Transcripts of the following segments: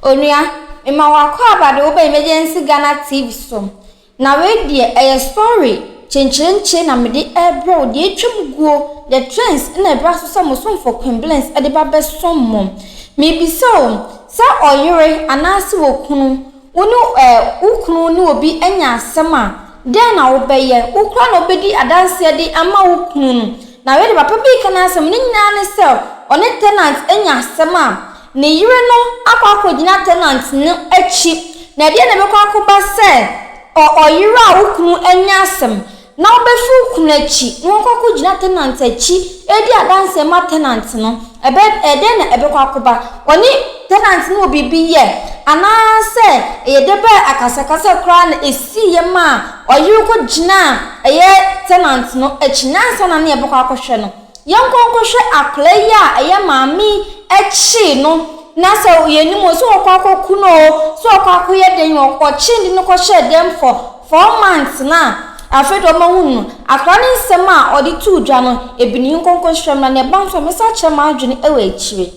Onua, mema wo akwaaba de wo ba Emergency Ghana TV so. Na wei deɛ ɛyɛ story kyenkyerenkye na mede rebrɛ wo, deɛ atwam guo, the trends na ɛbra so sɛ mo somfo Queen Blens de ba bɛsom mo. Mebisa o, sɛ ɔyere anaase okunu, wo ne eh, wo kunu ne obi anya asɛm a, dɛn na wobɛyɛ? Wo koraa na wobɛdi adanseɛ de ama wo kunu no. Na wei de papa bi reka n'asɛm, ne nyinaa ne sɛ ɔne tenant anya asɛm a, Ne yere no akɔ akɔgyina tenant no akyi, na ɛdeɛn na ɛbɛkɔ akɔba sɛ ɔ ɔyere a wo kunu anya asɛm na wobɛfi wo kunu akyi na wakɔ akɔgyina tenant akyi redi adanseɛ ma tenant no, ɛbɛ ɛdeɛn na ɛbɛkɔ akɔba? Ɔne tenant no wɔ biribi yɛ anaasɛ ɛyɛ dɛ bɛn akasakasa koraa na ɛsiiɛ maa ɔyere kɔgyinaa ɛyɛ tenant no akyi? Nansa na ne yɛbɛkɔ akɔhwɛ no. Yɛnkɔ nkɔhwɛ akwadaa yi a ɛyɛ maame yi kyee no na sɛ yɛnim o sɛ ɔkɔ akɔku no o sɛ ɔkɔ akɔyɛ dɛn o ɔkyee de no kɔhyɛɛ dɛm for 4 months na afei deɛ ɔmahu no akwadaa no nsɛm a ɔde too dwa no ebi ne yɛnkɔ nkɔhwɛ mu na nea ɛba nso a mɛsan akyerɛ m'adwene wɔ akyire.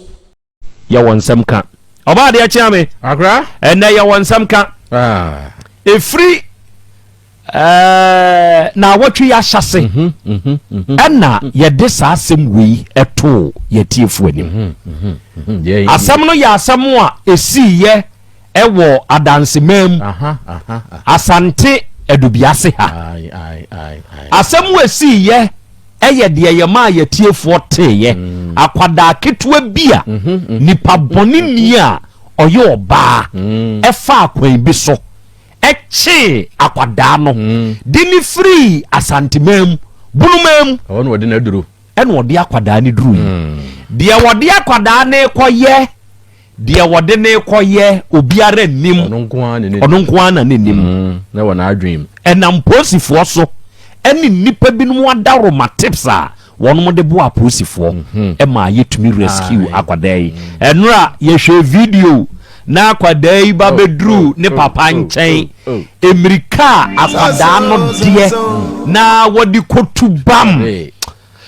Yɛwɔ nsɛm ka. Ɔbaa adeɛ kyea me. Akora. Ɛnɛ yɛwɔ nsɛm ka. Ah. Ɛfiri ɛɛ naawɔtwe yi ahyase mhm, mhm, mhm. ɛna yɛde saa asɛm wei ɛtoo yɛtiefo anim. Asɛm no yɛ asɛm a ɛsiiyɛ ɛwɔ Adanseman mu, Asante Adubiase ha. Asɛm a ɛsiiyɛ ɛyɛ deɛ yɛmaa yɛtiefoɔ teeɛ. Akwadaa ketewa bi a nipa bɔne ni a ɔyɛ ɔbaa ɛfaa kwan bi so ɛkyee akwadaa no de ne firii Asanteman mu, Bonoman mu. Ɛhɔ na wɔde no aduru. Ɛna ɔde akwadaa no duru yi. Deɛ wɔde akwadaa no rekɔyɛ Deɛ wɔde no rekɔyɛ, obiara nnim. Ɔno nko ara na n'anim. Ɔno nko ara na n'anim. Mm, na wɔ n'adwene mu. Ɛnam polisifoɔ so ne nnipa binom adaworoma tips a wɔn de boa apolisifoɔ mhm. maa yɛtumi rescue akwadaa yi. Ɛnora yɛhwɛ video na akwadaa yi ba oh, bɛduru oh, ne oh, papa nkyɛn. Mmirika a akwadaa no deɛ na wɔde kɔtu bam.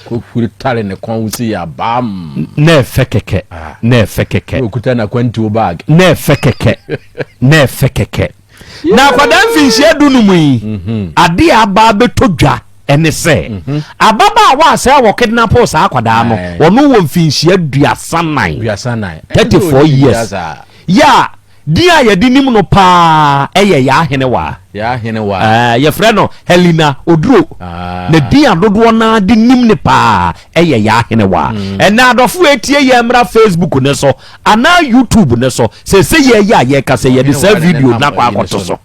Kɔhuri tare ne kɔn ho sei a bam. Na ɛfɛ kɛkɛ, na ɛfɛ kɛkɛ. Na ɔkuta n'akwantuo bag. Na ɛfɛ kɛkɛ, na ɛfɛ kɛkɛ. Na akwadaa mfinhyia 15 yi, mhm. adeɛ a aba abɛtɔ dwa ɛne sɛ mhm. ababaawa a sɛ wɔkidnapo saa akwadaa no, ɔno wɔ mfinhyia 34, 34 years. Yɛ a Din a yɛde nim no paa yɛ Yaa Henewaa. Yaa Henewaa. Ɛɛ, yɛfrɛ no Helena Oduro. Ah. Na din a dodoɔ no ara de nim no paa yɛ Yaa Henewaa. Ɛnnɛ adɔfo a ɛtie yɛn mmra Facebook no so anaa YouTube no so. Seesei yɛn yi a yɛrekasa yi, yɛde saa video no akɔ akɔto so.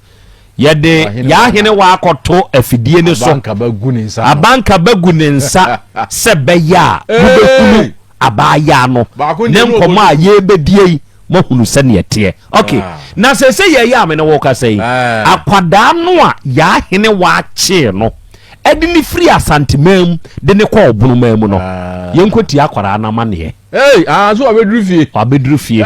Yɛde Yaa Henewaa akɔto afidie no so. Abanka bɛgu ne nsa. Abanka bɛgu ne nsa sɛ ɛbɛyɛ a mobɛhunu abaayaa no ne nkɔmmɔ a yɛrebɛdie yi. Moahunu sɛdeɛ ɛteɛ. Ok, na seesei yɛyɛ a me ne wo rekasa yi, akwadaa no a Yaa Hene waa kyee no de no firi Asanteman mu de no kɔɔ Ɔbonoman mu no, yɛnkɔtie akwadaa no amaneɛ. Ei, ah, so wabɛduru fie. Wabɛduru fie.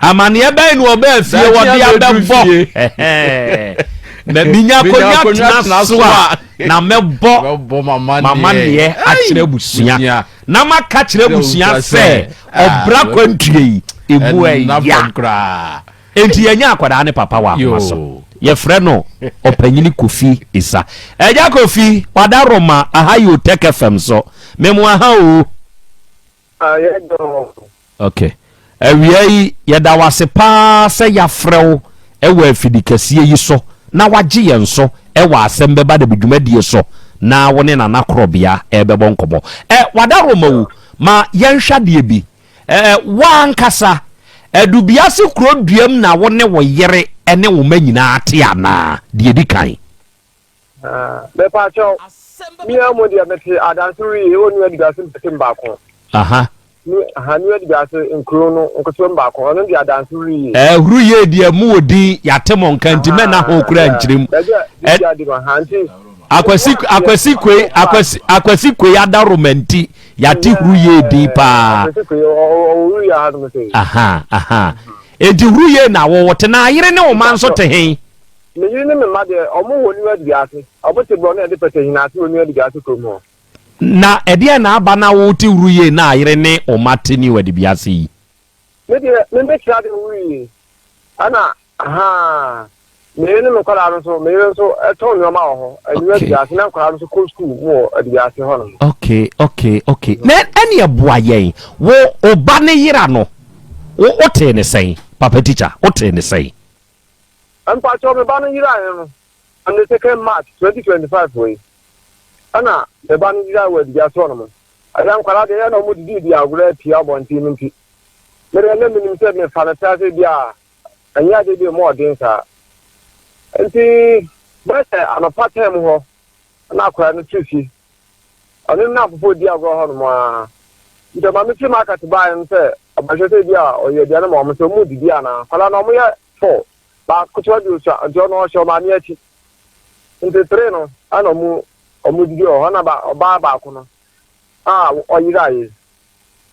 Amaneɛ bɛn na ɔbaa fie wɔde abɛbɔ? Na menya akonnwa tena so a, na mɛbɔ m'amaneɛ akyerɛ abusua. Na maka kyerɛ abusua sɛ ɔbra kwantua yi emu ɛya. Enti yɛnya akwadaa ne papa wɔ ahoma so. Yɛfrɛ no Ɔpanyini Kofi Isa. Agya Kofi, wada Roma aha yi o Tech FM so. Memo aha o. Ok. Awia yi, yɛda wo ase paa sɛ yɛafrɛ wo wɔ afidikɛseɛ yi so na woagye yɛn so wɔ Asɛm Bɛba Dabi dwumadie so na wo ne Nana Korɔbea rebɛbɔ nkɔmmɔ. Ɛ, Wadaroma wu, ma yɛnhwɛ adeɛ bi. Ɛ, wo ankasa, Adubiase kuro duam na wo ne wo yere ne wo mma nyinaa te anaa? Deɛ ɛdi kan. Mepakyɛw, me ara mu deɛ mete adanse wie wɔ New Adubiase mpɛtem baako. Aha. New, aha, New Adubiase nkuro no nketewa mu baako, ɔno deɛ adanse wie. Ɛɛ, huru yie deɛ mu wɔ din, yɛate mo nka nti mɛnna ho koraa nkyerɛ mu. Baabi a biribi adi no, aha, nti. Akwasi, Akwasi Kwei, Akwasi, Akwasi Kwei adaworoma nti yɛate huru yie din paa. Akwasi Kwei, ɔwɔ huru yie ha nom sei. Aha, aha. Enti huru yie na wɔwɔ te na ayere ne wo mma nso te he? Me yere ne me mma deɛ, wɔn wɔ New Adubiase. Wɔn te borɔno a yɛde pɛtɛ hina ase wɔ New Adubiase kurom hɔ. Na ɛdeɛn na aba na wote Wuruye na ayere ne wo mma te New Adubiase yi? Me deɛ, me mɛkyerɛ adeɛ wɔ Wuruye. Ɛna ahaa me yere ne me nkwadaa no nso me yere nso tɔn nneɛma wɔ hɔ aniwa Okay. Adubiase na nkwadaa no nso kɔ sukuu mu wɔ Adubiase hɔ nom. Okay, okay, okay. Na ɛne ɛboa yɛn. Wo ɔba ne yera no, wo wotee ne sɛn? Papa teacher, wotee ne sɛn? Mpakyɛw me ba no yeraeɛ no on the second March 2025 wei ɛna me ba no yerae wɔ Adubiase hɔ nom. Ɛyɛ nkwadaa deɛ ɛyɛ na wɔn didi di agorɔ apue abɔnten no nti me deɛ na menim sɛ mefa no tra sɛ bi a ɛnyɛ adeɛ bi a ɛmu ɔden saa. Nti bɛyɛ sɛ anɔpa tɛm hɔ na akwadaa no tu fi. Ɔne ne nnamfofoɔ di agorɔ hɔ nom ara. Nti ɔma me firi market baeɛ no sɛ ɔbɛhwɛ sɛ bi a ɔyɛ aduane ma wɔn sɛ wɔn didi anaa. Akwadaa no wɔyɛ four, baako ketewa bi osua nti ɔno ɔhyɛ ɔmaame akyi. Nti three no ɛna wɔn wɔn didi wɔ hɔ na ba ɔbaa baako no a ɔyeraeɛ.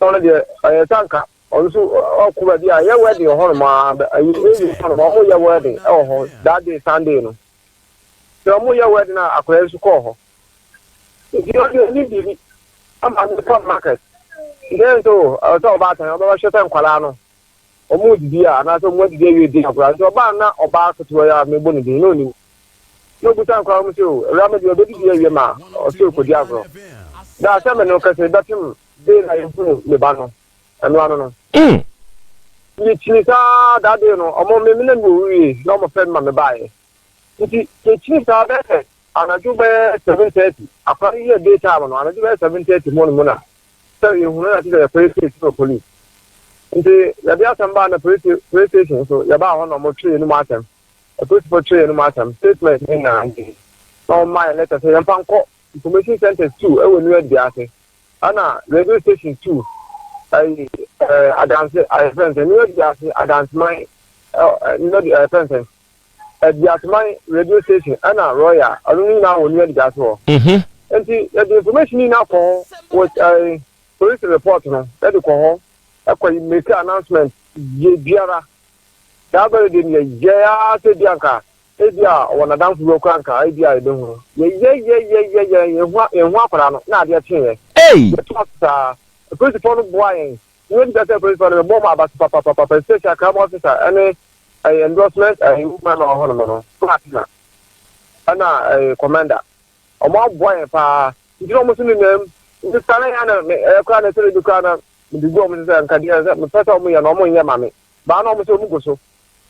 Ɔno deɛ ɔyɛ sɛ anka Ɔno nso ɔkɔ baabi a yɛ wedding wɔ hɔnom a ayi area hɔnom a wɔyɛ wedding wɔ hɔ that day Sunday no. Sɛ wɔyɛ wedding a akwadaa yi nso kɔɔ hɔ. Nti ɔde ɛni biribi ama no kɔ market. Nti ɛyɛ nso ɛwɔ sɛ ɔbaatan ɔbɛbɛhwɛ sɛ nkwadaa no wɔn redidi a anaasɛ wɔn adidi awie di agorɔ. Nti ɔbaa na ɔbaa ketewa yi a mebɔ ne din na onim. Na obusa nkwadaa no sɛ o awura me deɛ ɔbɛdidi awie ma ɔsɛ ɔkɔdi agorɔ. Da sɛ me no kɛse bɛpem day na yɛhunu me ba no. Ɛno ano no. Mm. Me kyini saa that day no, ɔmo me me na mi wɔ wie na ɔmo fɛ mi ma me baeɛ. Nti yɛ kyini saa bɛyɛ sɛ anadwo bɛyɛ 7:30, akora no yɛ day time no, anadwo bɛyɛ 7:30 mu no mu na sɛ yɛ hunu na kyerɛ sɛ yɛ kɔ yɛ case wɔ police. Nti yɛde asɛm baa na police police station so yɛbaa hɔ na ɔmo twe yɛn mu asɛm. Apolisifoɔ twe yɛn mu asɛm, statement ne nyinaa nti na ɔmo maa yɛn letter sɛ yɛmfa nkɔ information centers 2 ɛwɔ New Aduase. Ɛna radio station 2 ɛyi ɛɛ adanse ayɛ fɛn sɛ New Aduase adanseman ɛ New Adu ɛyɛ fɛn sɛ Aduaseman radio station ɛna Royal ɔno ne nyinaa wɔ New Aduase hɔ. Nti yɛde information nyinaa kɔ hɔ wɔ ɛɛ police report no yɛde kɔ hɔ ɛkɔ yi make announcement yɛ biara saa bɛrɛ de yɛ yɛ ara sɛ bi anka Ebia ɔwɔ n'adamfo bi hɔ koraa anka ebia yɛbɛhu no. Yɛyɛyɛyɛyɛyɛ, yɛnhu yɛnhu akwadaa no, na adeɛ kyeeɛ. Ei! Yɛtoa so saa. Apolisifoɔ no boaa yɛn. Mewɔ bi ka sɛ apolisifoɔ no, mebɔɔ wɔn aba so papapapa, especially crime officer ne ɛyɛ endorsement ɛyɛ woman a ɔwɔ hɔnom no, Fatima, ɛna ɛyɛ commander. Wɔn aboa yɛn paa. Nti na wɔn nso nenam. Nti saa na yɛn na me ɛyɛ koraa na ɛsɛ bi koraa na mede gu wɔn so sɛ nka deɛ sɛ mepɛ sɛ wɔn yɛ no wɔn nyɛ ma me. Baa na wɔn nso wɔn gu so.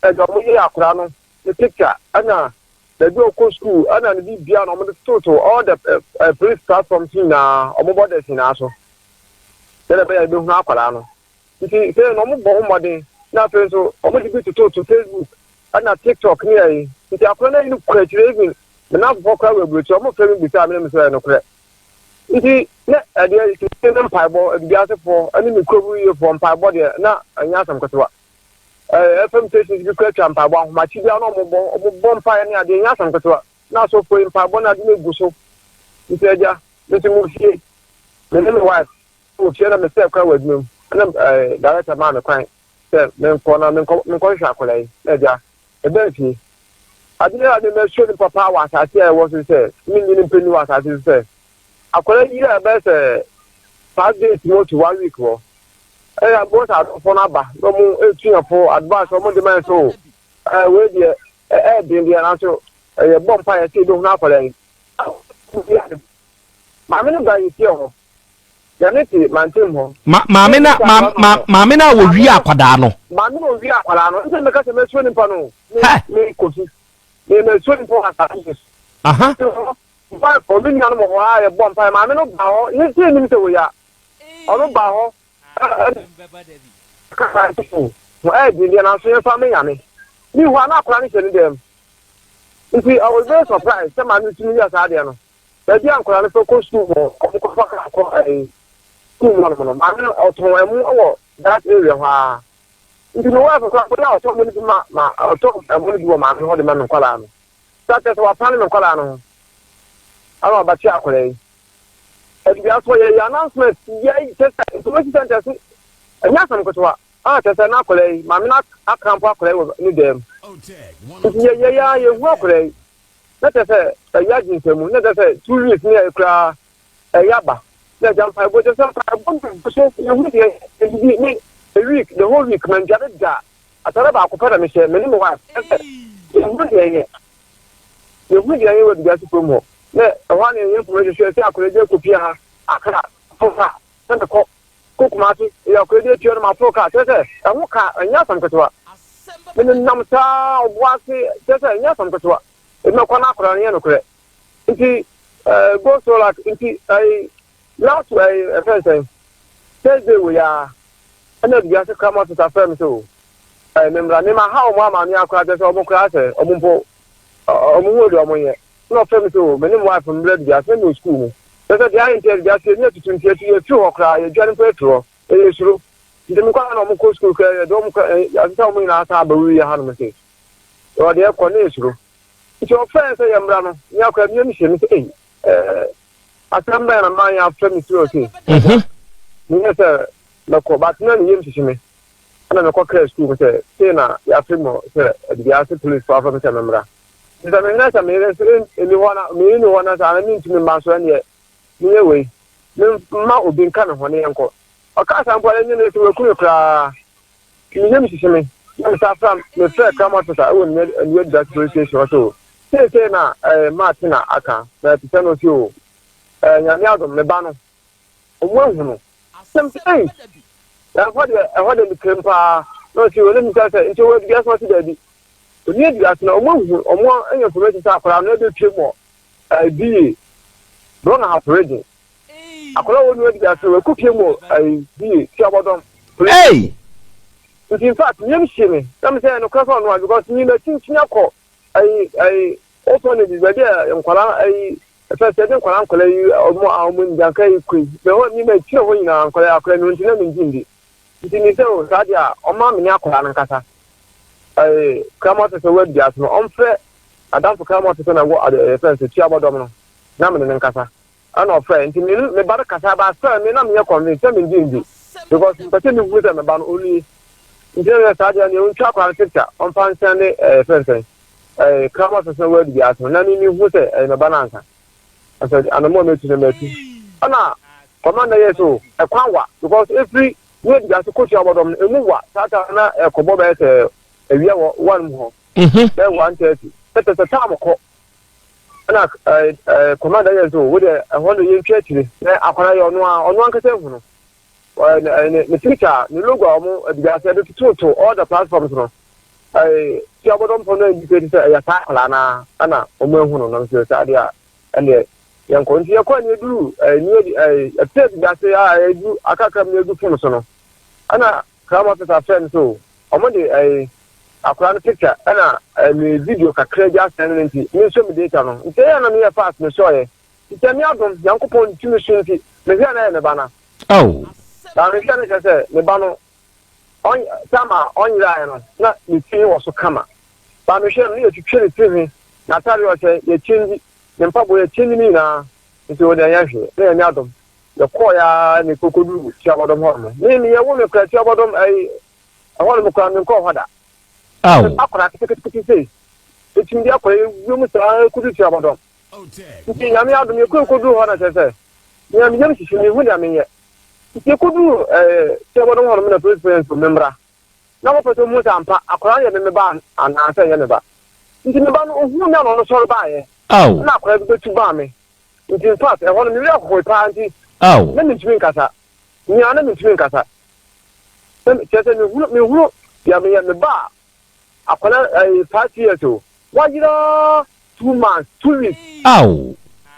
Ɛgya wɔn yɛ akwadaa no ne picture ɛna baabi a ɔkɔ school ɛna ne biribiara na wɔde toto all the uh, police platforms nyinaa wɔn borders nyinaa so sɛdeɛ ɛbɛyɛ ɛbɛhunu akwadaa no nti sɛ na wɔn bɔ ho mmɔden na afei nso wɔn de bi tototo Facebook ɛna TikTok ne ɛyi nti akwadaa no ayi no kɔ akyire even me nanfofoɔ koraa wɔ aburokyire wɔn fɛ mi bisa mi na mi sɛ ɛyɛ nokorɛ nti na ɛdeɛ sisi ne mpaebɔ adubiasefoɔ ɛne me kurom yiefoɔ mpaebɔ deɛ na ɛnyɛ asɛm ketewa. Ɛɛ FM stations bi kura twa mpaebɔ ahomakye biara na wɔbɔ wɔbɔ mpaeɛ ne adeɛ nyɛ asɛm ketewa na asɔfoɔ yi mpaebɔ ne ade no egu so nti agya me nso mo fie me ne me wife wɔ fie na me sɛ kwan wɔ adwuma mu ɛna ɛɛ director maa me kwan sɛ menkɔ na menkɔ menkɔhwehwɛ akwadaa yi na agya ɛbɛn fie adeɛ a me mɛsuo nipa paa wɔ asase a ɛwɔ so sɛ menni ne mpɛni wɔ asase so sɛ akwadaa yi a ɛbɛyɛ sɛ 5 days mu to one week wɔ ɛyɛ aboɔ sɛ adɔfoɔ no aba na ɔmo etu yɛn fo advice ɔmo de ma yɛn so ɛɛ wei deɛ ɛɛ den deɛ nanso ɛyɛ bɔ mpa yɛ sɛ ebehunu akwadaa yi maame no ba yɛ fie hɔ yɛne te mantam hɔ. Ma maame na ma ma maame na owie akwadaa no. Maame na owie akwadaa no nti meka sɛ mɛsuo nipa no me me kofi me mɛsuo nipa wɔ asase so. Aha. Mpa ɔmo nuanom wɔ hɔ a yɛbɔ mpa maame no ba hɔ ne ti enim sɛ wɔ ya ɔno ba hɔ. Kasa nso ho ɛyɛ den deɛ nanso yɛmfa me nyame. Me hu a na akwadaa no hyɛ ne dɛm. Nti I was very surprised sɛ maame no tumi yɛ saa adeɛ no. Baabi a nkwadaa no fɛ kɔ sukuu mu ɔmo kɔfa kaa kɔ ɛyi sukuu mu hɔnom no maame no ɔtɔn ɛmo wɔ that area hɔ ara. Nti me wife koraa mpo na ɔtɔ ɛmo no bi ma ma ɔtɔ ɛmo no bi wɔ maame no hɔ de ma me nkwadaa no. Sɛ kyerɛ sɛ wapane me nkwadaa no ho ama ɔbɛkye akwadaa yi. Adubia so yɛ yɛ announcement yɛ kyɛ sɛ information center so ɛnyɛ asɛm ketewa a kyɛ sɛ na akwadaa yi maame no aka mpo akwadaa yi wɔ ne dan mu nti yɛ yɛ yɛ yɛhu akwadaa yi na kyɛ sɛ ɛyɛ agye nsɛm na kyɛ sɛ 2 weeks ne yɛ koraa ɛyɛ aba na agya mpaebɔ kyɛ sɛ mpaebɔ no so yɛhu deɛ ɛdidi ne a week, the whole week mandware da. Atare baako pɛ na mehyɛ, me ne me wife. Kyerɛ sɛ, yɛnhu deɛ yɛnyɛ. Yɛnhu deɛ yɛnyɛ wɔ Adubiase kurom hɔ. Na ɛhɔ ara na yɛnya information sɛ sɛ akwadaa bi akɔpia ha, Accra, foro kaa, sɛ mekɔ, kɔ Kumasi, yɛ akwadaa bi apia no maforo kaa. Kyerɛ sɛ, ɛho ka, ɛnyɛ asɛm ketewa. Menenam saa Ɔboase, kyerɛ sɛ, ɛnyɛ asɛm ketewa. Ebi mɛkɔ na akwadaa no nyɛ nokorɛ. Nti, eh, go so like, nti, eh, last, eh, ɛfɛn sɛn, Thursday wei ara, ɛna Adubiase Kraman Officer frɛ me sɛ o, eh, memmra. Me ma ha wɔn ama me akora kyerɛ sɛ wɔn koraa sɛ wɔn mpo, wɔn hu deɛ wɔn nyɛ. Ɛna ɔfrɛ me sɛ o, me ne me wife mmra Adubiase, na mewɔ sukuu mu. Kyerɛ sɛ deɛ ayɛ nti Adubiase yɛni atutu nti yɛtu yɛfiri hɔ koraa, yɛdwane mpo afiri hɔ, ɛyɛ suro. Nti me kɔ a na wɔn kɔ sukuu koraa, yɛde wɔn kɔ, yɛasesa wɔn nyinaa san aba wieɛ hanom se, yɛwɔ deɛ ɛkɔ na yɛsuro. Nti ɔfrɛɛ sɛ yɛmmra no, me akora me yam hyee me sɛ ei, eh, asɛm bɛn na mayɛ afrɛ me suro se, agya, menyɛ sɛ mɛkɔ, but na me yam hyehye me. Ɛna mekɔ kraa sukuu mu sɛ, sei na yɛafrɛ mu sɛ Adubiase police fo afrɛ me sɛ memmra. Nti sɛ mehwɛ sɛ me yere nso nni hɔ na me yere nni hɔ na saa na mentumi mma nso ɛneɛ menyɛ wei, memma obi nka me ho ne yɛnkɔ. Ɔkaa saa mpo a yɛnyɛ no sɛ waku me koraa. Me yam hyehye me na me san fra me frɛ crime officer ɛwɔ nua nua Duarte police station ɔsɛ o seesei na ɛɛ Martin na aka na ɛte sɛ no ɔsɛ o ɛɛ nyame adom me ba no ɔmo ahu no sɛm sɛ ei ɛhɔ deɛ ɛhɔ deɛ mekrem paa na ɔsɛ o ne misa sɛ nti ɔwɔ Adubiase ɔsɛ daabi ɔni Adubiase na ɔmo ahu ɔmo anya information sɛ akwadaa no ɛbɛpie mu ɛɛ BA Brong Ahafo region Akwadaa wɔ nua bi ase wɔ ekopie mu ayi bi tuabɔdɔm. Hey! Nti in fact nyam hye me na me sɛ nokorɛ sɛ ɔno a because nyi makyinkyin akɔ ayi ayi orphanage baabi a nkwadaa ayi ɛfɛ sɛ ɛde nkwadaa nkwadaa yi ɔmo a ɔmo ngyanka yi kɔ yi bɛ hɔ nyi makyina hɔ nyinaa nkwadaa akwadaa no nti na me ngye ndi nti mi sɛ o saa deɛ a ɔma me ne akwadaa no nkasa ɛɛ kraman te sɛ wadi ase no ɔmfrɛ adamfo kraman te sɛ na wɔ ɛfɛ sɛ tuabɔdɔm no na me ne no nkasa Ɛna ɔfrɛɛ nti me ne me ba no kasa but still me na menyɛ convince sɛ mengye ndi because mepɛ sɛ mehu sɛ me ba no ɔnie nti na meyɛ saa deɛ neɛ ɔntwa akwadaa no picture ɔmfa nsɛn ne ɛɛ fɛn sɛn ɛɛ kraman sɛsɛn wɔ adi bi ase no na me mehu sɛ ɛyɛ me ba no ansa ɛsɛ anamɔ mɛtu no mɛtu ɛna commander yɛ so ɛkwan wa because ɛfiri ne adi bi ase kɔtu abɔdɔm no ɛmu wa saa ta na ɛkɔbɔ bɛyɛ sɛ awia wɔ one mu hɔ bɛyɛ 1:30 sɛ sɛ taam kɔ Ɛna ɛɛ ɛɛ commander yɛ nso wo deɛ ɛhɔ no yɛntwa akyire na akwadaa yɛ ɔno a ɔno ankasa ehu no ɛɛ ne ne ne picture ne logo a wɔn adidi ase ɛde tototo all the platforms no ɛɛ ti abɔdɔmfo no indicate sɛ ɛyɛ saa akwadaa naa ɛna wɔn ehu no na nso saa deɛ a ɛndeɛ yɛnkɔ nti yɛkɔ ne eduru ɛɛ ne ɛɛ ɛte adidi ase a ɛdu akakra mu ne edu fom so no ɛna Crown officer frɛ no sɛ o ɔmo de ɛyi akwadaa no picture ɛna ɛmi video kakra bi asɛn no nti me nso mi data no nti ɛyɛ na meyɛ fast me sɔɔyɛ nti ɛmi adom Nyankopɔn tumi so nti mehwɛ na ɛyɛ me ba na. Oh. Na mehwɛ no kyerɛ sɛ me ba no ɔn sama ɔnyeraeɛ no na ne tiri wɔ so kama ba mehwɛ no ne yɛtwitwa ne tiri hwi n'atare ɔhyɛ yɛkyɛngyi ne mpaboa yɛkyɛngyi ne nyinaa nti wɔde ɛnyɛ hwee na yɛnyɛ adom Yɛkɔɔeɛ ara na yɛkɔkɔduruu Tuabɔdɔm hɔ nom. Me, me yɛwo me koraa Tuabɔdɔm ɛyi, ɛhɔ nom koraa menkɔɔ hɔ da. Ao. Akwadaa ketekete sei, ɛtumi de akwadaa yi wiem saa kɔdu Tuabɔdɔm. Nti Nyame adom yɛkɔ yɛkɔduru hɔ na kyerɛ sɛ, nea me yam hyehye menhu deɛ menyɛ. Nti yɛkɔduru ɛɛ Tuabɔdɔm hɔ nom na polisi yɛn so memmra. Na wɔpɛ sɛ wɔhu sɛ ampa akwadaa no yɛ me me ba anaasɛ ɛnyɛ me ba. Nti me ba no ohuu me a na ɔno sɔre baeɛ. Ao. Ɛna akwadaa bi bɛtu baa me. Nti in fact ɛhɔ no me werɛ howe paa nti na mentumi nkasa. Nea na mentumi nkasa. Sɛ kyerɛ sɛ mehunu mehunu deɛ meyɛ me ba a akwadaa ɛyɛ 5 years o wayera 2 months 2 weeks. Aw.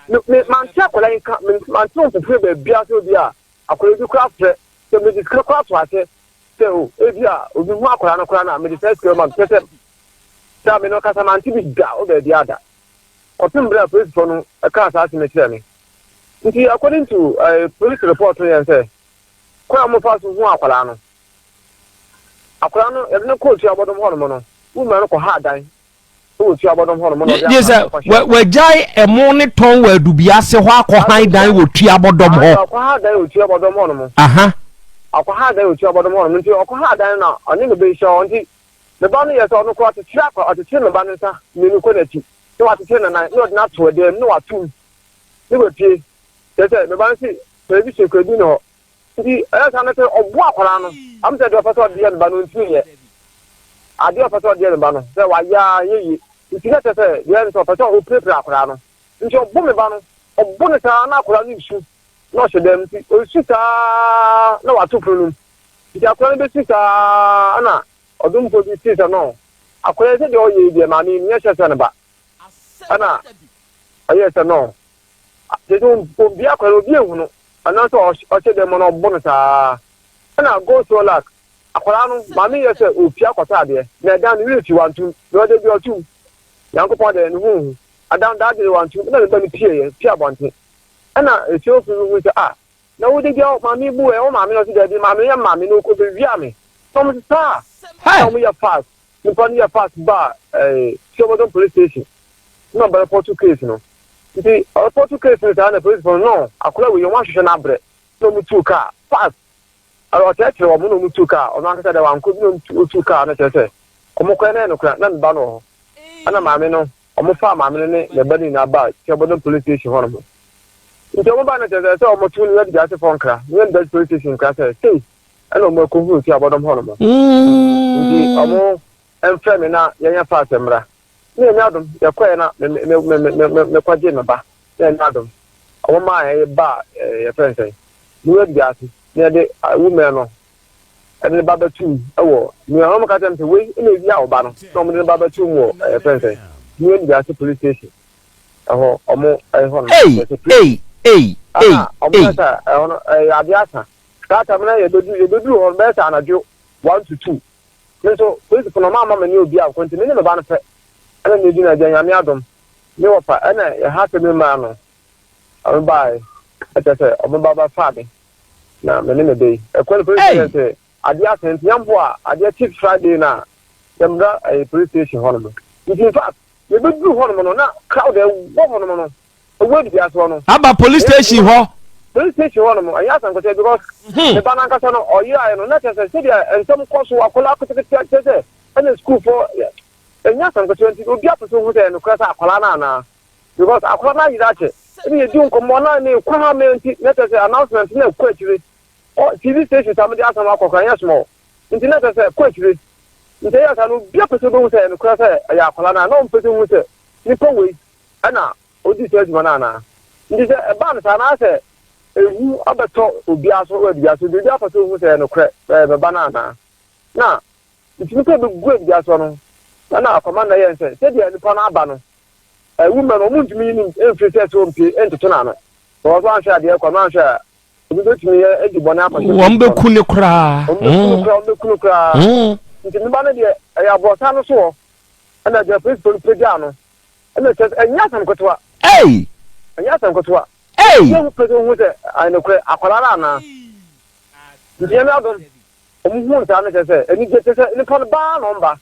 Me me mante akwadaa yi nka me mante mfoforo baabi ase obi a akwadaa bi koraa frɛ sɛ mede sika koraa to ase sɛ o ebi a obi hu akwadaa no koraa na mede saa sika ma kyerɛ sɛ sɛ me no kasa mante bi da o baabi ada. Kɔpem bere a polisifo no kaa saa asɛm yi kyerɛɛ me. Nti according to uh, police report no yɛn sɛ kwan a wɔfa so hu akwadaa no, akwadaa no yɛde no kɔɔ tuabɔdɔm hɔnom no, wuma no kɔha dan wɔ tuabɔdɔm hɔnom na ɔde akwadaa no kɔhyɛ. Wagyae ɛmo ne tɔn wɔ Adubiase hɔ akɔhan dan wɔ tuabɔdɔm hɔ. Akɔha dan wɔ tuabɔdɔm hɔnom. Aha. Akɔha dan wɔ tuabɔdɔm hɔnom nti ɔkɔha dan na ɔne ne bɛhyia hɔ nti ne ba no yɛ sɛ ɔno koraa ɔkyekyere akwa ɔkyekyere ne ba no nsa mmienu kɔ n'akyi na wakyekyere ne nan na ɔde no ato ɛdan mu na watom ne wapue kyerɛ sɛ me ba no si television kura bi ne hɔ nti ɛyɛ saa no sɛ ɔboa akwadaa no am sɛ deɛ ɔpɛ sɛ ɔde yɛ ne ba no ntumi nyɛ. Adeɛ a ɔpɛ sɛ ɔde yɛ me ba no, sɛ wayɛ ara ɛnyɛ yie. Nti na kyerɛ sɛ deɛ ɛyɛ ne sɛ ɔpɛ sɛ ɔpirapira akwadaa no. Nti ɔbo me ba no, ɔbo no saa na akwadaa no resu na ɔhyɛ dɛm. Nti ɔresu saa na wato pono no mu. Nti akwadaa no bɛsu saa na ɔdomfoɔ bi tee sɛ no, akwadaa yi sɛdeɛ ɔyɛ yi deɛ maame yi menyɛ sure sɛ ne ba. Ɛna ɔyɛɛ sɛ no, kyerɛ sɛ ɔmbie akwadaa no obi anhu no anaasɛ ɔhyɛ dɛm na ɔbo no saa. Ɛna go so luck Akwadaa no, maame yɛ sɛ ɔrepue akɔtɔ adeɛ, na ɛdan no werɛ fi, wantom. Deɛ ɔde deɛ ɔtom. Nyankopɔn deɛ, ne ho nhu. Adan, daa deɛ wantom. Ɛna ne ba no pieeɛ, pue abɔnten. Ɛna esuafo no hui sɛ, ah, na wo de deɛ maame yi bu ɛ, wo maame no? Ɔse daabi, maame no yɛ maame na ɔkɔbɛwia me. Na wɔn se saa? Ɛna wɔn yɛ fast, nipa no yɛ fast baa ɛɛ Siobodom police station. Na ɔbɛ report case no. Nti ɔreport case no saa na police fo no, no, akwadaa wei, wɔn ahwehwɛ no abrɛ. Na wɔn tuu kaa fast. Ɔkyerɛkyerɛ wɔn na wɔtuu kaa, ɔno ankasa deɛ wankɔ bi na ɔtuu kaa no kyerɛ sɛ wɔkɔɛ na ɛyɛ nokorɛ na ne ba no wɔ hɔ. Ɛna maame no, wɔfaa maame no ne ne ba no nyinaa baa Kyɛbɔdɔm police station hɔ nom. Nti wɔn baa no kyerɛ sɛ sɛ wɔto New York Gyasefoɔ nkra, New York Gyase police station nkra sɛ sei ɛna wɔn akɔhunu Kyɛbɔdɔm hɔ nom. Nti wɔn mfrɛ me na yɛnyɛ fast mmra. Ne Nyame adom, yɛkɔɛ na me me me me me mekɔgyee me ba. Ne Nyame adom, wɔn maa yɛn baa ɛɛ yɛfrɛ no sɛn, New York Gyaase, na yɛde woman no ɛde ne ba bɛtum wɔ New York. Wɔn ka kyerɛ me sɛ wei na ewia wo ba no, na wɔn de ne ba bɛtum wɔ ɛɛ yɛfrɛ no sɛn, New York Gyaase police station ɛhɔ, wɔn ɛhɔ no. Ei ei ei ei Ɛna wɔn ei. ka sɛ ɛhɔ no ɛyɛ adeɛ asa. Saa tam no yɛbɛduru yɛbɛduru hɔ no bɛyɛ sɛ anadwo 1 to 2. Me nso, polisifo no, wɔamma me ne obi ankɔ nti me ne me ba no pɛ na medi no agya. Nyame adom, me wɔfa na ɛha asɛm yi maa no, ɔno bae, ɛkyerɛ sɛ ɔmo ba bɛfaa me na me ne me ba yi. Ɛkɔ no police Ei! station sɛ adeɛ asa nti yɛn mpo a adeɛ kye Friday no a yɛmmra ɛyɛ police station hɔ nom. Nti in fact yɛbɛduru hɔ nom no na crowd a ɛwɔ hɔ nom no ɛwɔ adidi ase hɔ no. Aba police station hɔ. Police station hɔ nom ɛnyɛ asɛm ketewa because me ba no ankasa no ɔyeraeɛ no na kyerɛ sɛ sɛdeɛ nsɛm kɔ so akwadaa ketekete kyerɛ sɛ ɛna sukuufoɔ ɛnyɛ asɛm ketewa nti obi apɛ sɛ ohu sɛ ɛyɛ nokorɛ sɛ akwadaa no anaa because akwadaa no ayera akyɛ ɛna yɛdi nkɔmmɔ na ne kɔ ha mɛ nti na kyerɛ sɛ announcement na ɛkɔ akyire ɔ TV station sa mede asɛm akɔ koraa ɛnyɛ small nti na kyerɛ sɛ ɛkɔ akyire nti ɛyɛ saa no obi apɛ sɛ obehu sɛ ɛyɛ nokorɛ sɛ ɛyɛ akwadaa no a na ɔmpɛ sɛ ohu sɛ nipa wei ɛna odi saa adwuma no anaa? Nti sɛ ɛbaa no saa na sɛ ehu abɛtɔ obiara so wɔ adua so, nti obiara pɛ sɛ ohu sɛ ɛyɛ nokorɛ sɛ ɛyɛ me ba no anaa? Na nti nipa a ebegu adua so no, na na akɔma no yɛ sɛ sɛdeɛ nipa no aba no, ɛwu mɛ no, wɔn ntumi yi no mfiri sɛ sɛ ɔmpie ntoto n'ano. Sɛ wɔn nso anhwɛ adeɛ kɔ no anhwɛ a, obi bɛtumi yɛ adi bɔne akɔhyɛ Wɔn bɛku ne koraa. Wɔn bɛku no koraa, wɔn bɛku no koraa. Nti ne ba no deɛ, ɛyɛ aborɔsan no so hɔ, ɛna agya polisifoɔ no pagyaa no. Ɛna kyerɛ sɛ ɛnyɛ asɛm ketewa. Ei! Ɛnyɛ asɛm ketewa. Ei! Yɛn ho pɛ sɛ wohu sɛ ayɛ nokorɛ akwadaa no anaa. Nti Nyame adom, wɔn hu saa no kyerɛ sɛ anigye kyerɛ sɛ nipa no baa na ɔmba.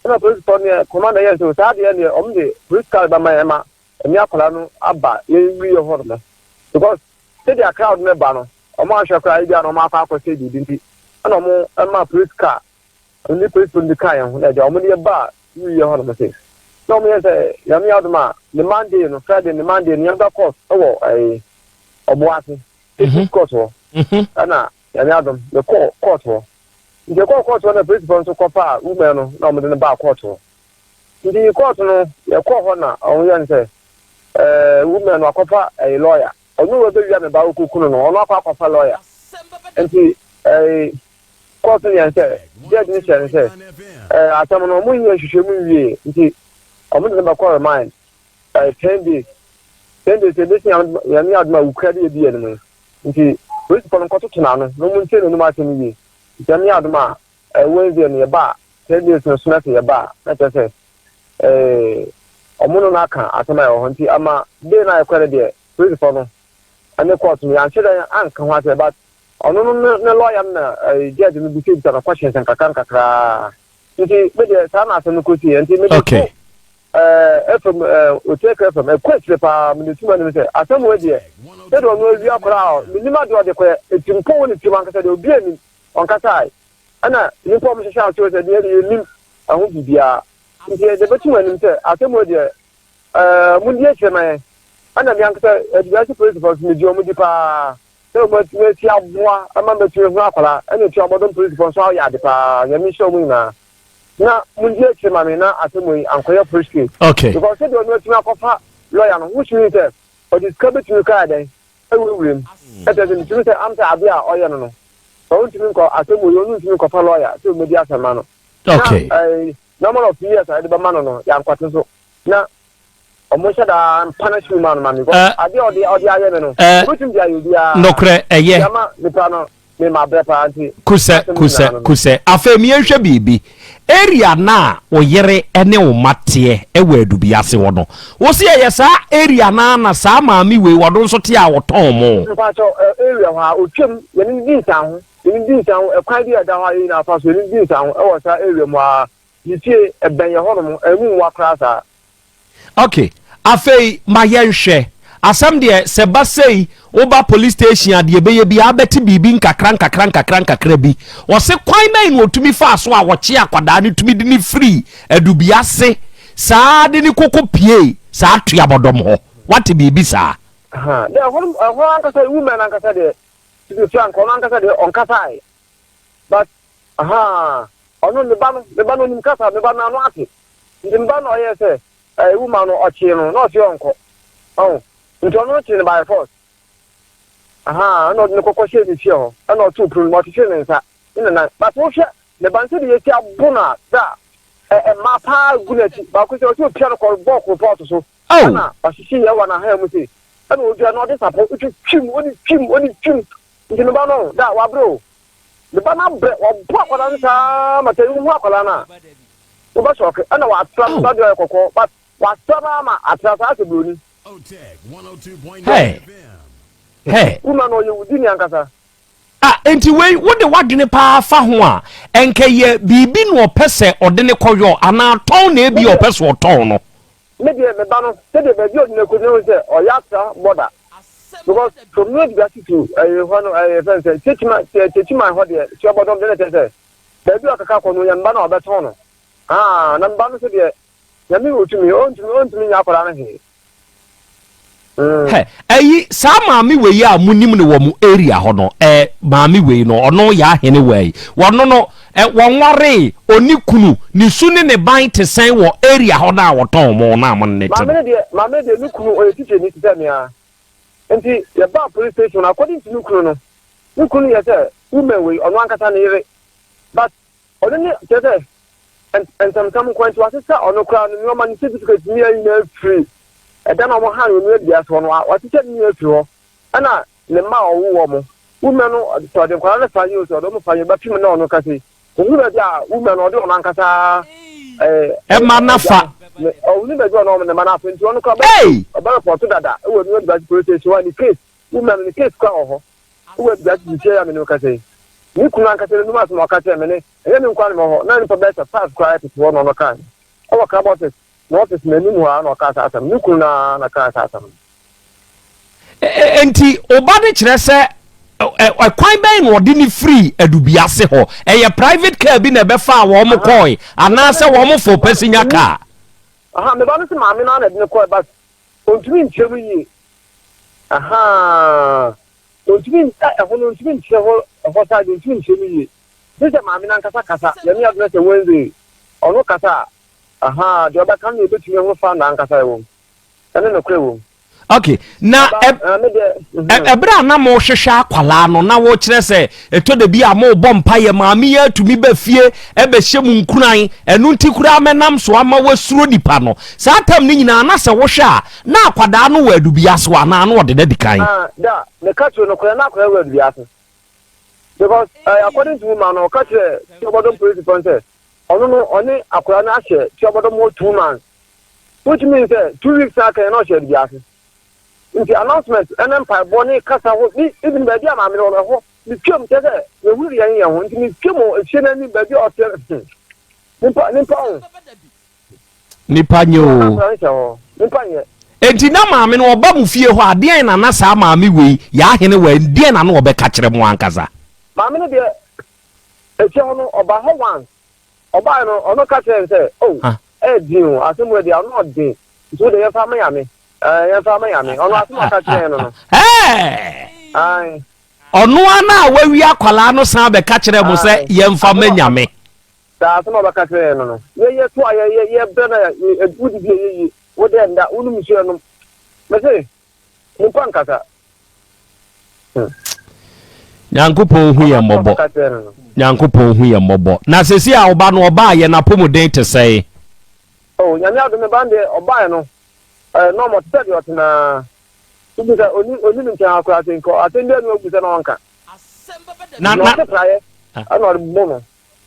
Ɛna polisifoɔ no yɛ commander yɛn sɛ saa deɛ deɛ wɔn de police car bɛma yɛn ma ɛne akwadaa no aba yɛn wie hɔ nom. Because sɛdeɛ crowd no ba no, wɔn anhwɛ koraa ebi a na wɔn akɔ akɔsɛ biribi nti ɛna wɔn ɛma police car ne polisifo no bi kaa yɛn ho na agya wɔn de yɛ baa wieɛ hɔ nom se na wɔn yɛ sɛ Nyame adom a ne Monday no Friday ne Monday no yɛn court wɔ ɛɛ Ɔboase district court hɔ ɛna Nyame adom yɛ kɔɔ court hɔ nti yɛ kɔɔ court hɔ na polisifo nso kɔfaa woman no na wɔn de no baa court hɔ nti court no yɛ kɔɔ hɔ na wɔn yɛ no sɛ ɛɛ woman no akɔfa ɛɛ lawyer ɔno wɔ bɛwia me ba okokunu no ɔno akɔ akɔfa lawyer nti ɛɛ kɔɔto no yɛn sɛ judge no hyɛ no sɛ ɛɛ asɛm no ɔmo nyɛ nhwehwɛmu nwie nti ɔmo de no bɛkɔ remand ɛɛ 10 days, 10 days ebesi Nyame adom a wukura de ebi yɛ no mu nti polisifoɔ no nkɔtoto n'ano na ɔmo ntie n'anum asɛm yie. Nti Nyame adom a ɛɛ Wednesday no yɛba a, 10 days no so na sɛ yɛba a na kyerɛ sɛ ɛɛ ɔmo no n'aka asɛm a ɛwɔ hɔ. Nti ama day no a yɛkɔ no deɛ, polisifoɔ no ɛne court no yɛanhyɛ dɛ anka ho asɛm, but ɔno no ne lawyer no na ɛɛ judge no bisabisa no questions nkakra nkakraa. Nti me deɛ, saa na asɛm no kɔsi yɛ. Nti mede to ɛɛ FM, ɛɛ Otiaka FM, ɛkɔ akyire paa. Mede tum anim sɛ asɛm wɔ deɛ, sɛdeɛ ɔno awia koraa a menim adeɛ ɔde kɔɛ etimpɔ wɔ ne tirim ankasa deɛ obi anim ɔnkasae ɛna nipa a ɔmo hyehyɛ aseɛ sɛ deɛ yɛnim ɛho biribiara. Nti yɛde bɛtum anim sɛ asɛm wɔ deɛ, ɛɛ mo di akyire ma yɛn. Ɛna mi ankasa Adubiase polisifoɔ nso megye wɔn di paa sɛ wɔn atumi asi aboa ama mɛtumi ehunu akwadaa. Ɛna etu abɔdɔm polisifoɔ nso ayɛ ade paa. Nyame nhyira wɔn nyinaa. Na mundi akyire ma me na asɛm wei ankɔyɛ police case. Okay. Because sɛdeɛ ɔno atumi akɔfa lawyer no, which means sɛ ɔde sika bɛtumi koraa dɛn awurawura mu. Ɛkyerɛ sɛ metumi sɛ am sɛ adeɛ a ɔyɛ no no, sɛ ɔntumi nkɔ asɛm wei ɔno ntumi nkɔfa lawyer sɛ ɔmmɛdi asɛm ma no. Okay. Na ɛɛ number of years a yɛde bɛma no no yɛankɔte so. Na ɔmo nhyɛ daa mpa no ma no ma me because adeɛ a ɔde ɔde ayɛ me no, ɔbɛtumi de ayɛ obiara. Nokorɛ ɛyɛ. Nti ama nipa no me ma brɛ paa nti. Kusɛ kusɛ kusɛ afei mi yɛnhwɛ biribi area no a wo yere ne wo mma teɛ wɔ Adubiase hɔ no wo se ɛyɛ saa area no ara na saa maame wei ɔno nso te a ɔtɔn mo? Mpakyɛw area hɔ a otwam yɛne no di nsaho yɛne no di nsaho ɛkwan bi a ɛda hɔ a yɛn nyinaa fa so yɛne no di nsaho ɛwɔ saa area mu ara ne fie ɛbɛn yɛ hɔnom ɛmu nwa koraa saa. Ok, afei ma yɛnhwɛ. Asɛm deɛ sɛ ba sei woba police station a deɛ ɛbɛyɛ biara bɛte biribi nkakra nkakra nkakra nkakra bi. Ɔse kwan bɛn na ɔtumi faa so a ɔkye akwadaa no tumi de no firi Adubiase saa de no kɔkɔ pie saa Tuabɔdɔm hɔ. Wate biribi saa? Aha, dɛ ɛhɔ no ɛhɔ ankasa woman ankasa deɛ to be frank ɔno ankasa deɛ ɔnkasae but ahaa ɔno ne ba no ne ba no onim kasa ne ba no ano ate. Nti me ba no ɔyɛɛ sɛ ɛɛ woman no ɔkyee no na ɔse ɔnkɔ ɔho nti ɔno no kyee no by force ahaa ɛna ɔde no kɔkɔ hyɛɛ ne fie hɔ ɛna ɔtoo pono no mu ɔkyekyere ne nsa ne ne nan but wohwɛ ne ba no sɛdeɛ yɛsi abo no a da ɛ mmaa paa gu n'akyi baako sɛ ɔsɛ opia no kɔ bɔɔ koropɔɔto so ɛna ɔhyehye yɛ wɔ n'ahaa mu sei ɛna ɔdwa na ɔde sapo twitwim ɔde twim ɔde twim nti me ba no da wabrɛ o Ne ba no abrɛ, wabɔ akwadaa no saa ma sɛ wohu akwadaa no a, wobɛ sɔke. Ɛna watra no, saa deɛ ɔyɛ kɔkɔɔ, but watra no ama atra saa sɛ buroni. Hey. Hey. Wuma no ɔyɛ wudini ankasa. Ah, enti wei wode w'adwene paa fa ho a, ɛnkɛ yɛ biribi na ɔpɛ sɛ ɔde ne kɔyɔ anaa tɔn na ebi ɔpɛ sɛ ɔtɔn no. Me deɛ me ba no sɛdeɛ baabi a ɔde no akɔgyina hu sɛ ɔyɛ atra border because from New Dubiase to ɛyɛ hɔ no ɛyɛ fɛn sɛ Techiman Techiman hɔ deɛ Suabɔdɔm deɛ na kyerɛ sɛ baabi a ɔkeka kɔ no yɛ mba no a ɔbɛtɔn no aa na mba no so deɛ nyame wɔ tumi ɔntumi ɔntumi nyɛ akwadaa no hwee. Hɛ, ɛyi, saa maame wei a monim no wɔ mo area hɔ no, ɛ, maame wei no, ɔno yɛ ahene wɔ yi. Wɔno no, ɛ, wɔnwaree, ɔni kunu, ne su ne ne ban te sɛn wɔ area hɔ no a wɔtɔn mo no a mo ne no te Maame no? no deɛ, maame no deɛ, ne kunu, ɔyɛ tikyani te sɛ me ara. Nti, yɛbaa police station no, according to ne kunu no, ne kunu yɛ sɛ woman wei, ɔno ankasa ne yere. But, Ɔno ne, kyerɛ sɛ, ntɛmntɛm nko ara nti wasesa ɔno koraa no nneɛma, ne certificate ne ayi nyinaa afiri ɛdan a wɔhan wɔ nua dua so hɔ no, wasesa ne nyinaa afiri hɔ. Ɛna ne mma a ɔwo wɔn, woman no, sɛ ɔde nkwadaa no fa yi o, sɛ ɔde wɔn fa yi o, bɛpem na ɔno kasa yi. Ohunu baabi a woman no, ɔde ɔno ankasa ɛɛ Ɛma no afa. Ɔhunu baabi a ɔno ne mma no afa nti ɔno koraa ɔbɛ ɔbɛ report dada wɔ nua dua police station hɔ a ne case, woman no ne case koraa wɔ hɔ. Wowɔ abusua tete fie a me ne wo kasa yi. Me kunu ankasa n'anom asɛm a ɔka kyerɛɛ me ne, ɛnyɛ me nko ara na mewɔ hɔ, na nnipa bɛyɛ sɛ five koraa tete hɔ na ɔno kae. Ɛwɔ club office, ne office no anim hɔ ara na ɔkaa saa asɛm no. Me kunu no ara na ɔkaa saa asɛm no. Enti wo ba no kyerɛ sɛ ɛkwan bɛn na ɔde no firii Adubiase hɔ? Ɛyɛ private car bi na ɛbɛfaa wɔn kɔe anaasɛ wɔn foo passenger car? Aha, me ba no se maame no ara na ɛde no kɔe but Ontumi nkyerɛ mu yie. Ahaa. Ontumi ɛ ɛhɔ no ontumi nkyerɛ hɔ ɛhɔ saa deɛ ontumi nkyerɛ mu yie. Gye sɛ maame no ankasa kasa. Nyame adom na sɛ Wednesday ɔno kasa a, ahaa, deɛ ɔbɛka no na yɛbɛtumi ahunu fa na ankasa ɛwɔ mu. Ɛne nokorɛ wɔ mu. Ok, na Aba, ɛɛ, me deɛ, mhm. ɛberɛ a na mohwehwɛ akwadaa no na wokyerɛ sɛ ɛtɔ da bi a mobɔ mpaeɛ maame yi atumi ba fie ɛbɛhyɛ mu nkuran ɛno nti koraa mɛnam so ama wasuro nipa no saa tam no nyinaa na sɛ wohwɛ a na akwadaa no wɔ adubiase hɔ anaa na ɔde no adi kan? Ah, da, meka kyerɛ no koraa na akwadaa wɔ adubiase because uh, according to woman no ɔka kyerɛ Tuabɔdɔm polisifoɔ no sɛ ɔno no ɔne akwadaa no ahyɛ Tuabɔdɔm hɔ 2 months which means sɛ 2 weeks na aka yɛn na ɔhyɛ adubiase nti announcement ɛne mpaebɔ ne kasa ho ne even baabi a maame no wɔ no ɛhɔ metwam kyerɛ sɛ yɛhunu deɛ yɛn yɛn ho nti metwam wɔ efie no anim baabi a ɔteɛ nipa nipa ho Nipa nyɛ o. Akwadaa no hyɛ hɔ nipa nyɛ. Enti na maame no ɔba mo fie hɔ a deɛn na na saa maame wei yɛ ahene wɔ deɛn na na ɔbɛka kyerɛ mo ankasa? Maame no deɛ efie hɔ no ɔba hɔ once ɔbaeɛ no ɔno ka kyerɛ no sɛ oh ɛyɛ den o asɛm wei deɛ ɔno ɔden nti wo deɛ yɛmfa ama Nyame ɛɛ yɛmfa ama Nyame ɔno asɛm a ɔka kyerɛ no no. Ɛɛ. Ae. Ɔno ara na wawi akwadaa no san bɛka kyerɛ mo sɛ yɛmfa ma Nyame. Saa asɛm a ɔbɛka kyerɛ yɛn no no, yɛyɛ to a yɛyɛ yɛbrɛ na wodidi a ɛyɛ yie, wodɛ nda, wonom nsuo ɛnom. Mese, nipa nkasa. Hmm. Nyankopɔn hu yɛn mmɔbɔ. Nyankopɔn hu yɛn mmɔbɔ. Na sɛsi a ɔba no ɔbaa yɛ n'apɔmuden te sɛe. Oh, Nyame adom me ba no deɛ ɔbaeɛ no, eh, na ɔmɔ te sɛ deɛ ɔte naa. Wobu sɛ ɔni ɔni me nkyɛn ha koraa sɛ nka asɛm biara ni wabu sɛ na ɔnka. Na na ɔte praeɛ ɛna ɔde bɔ no.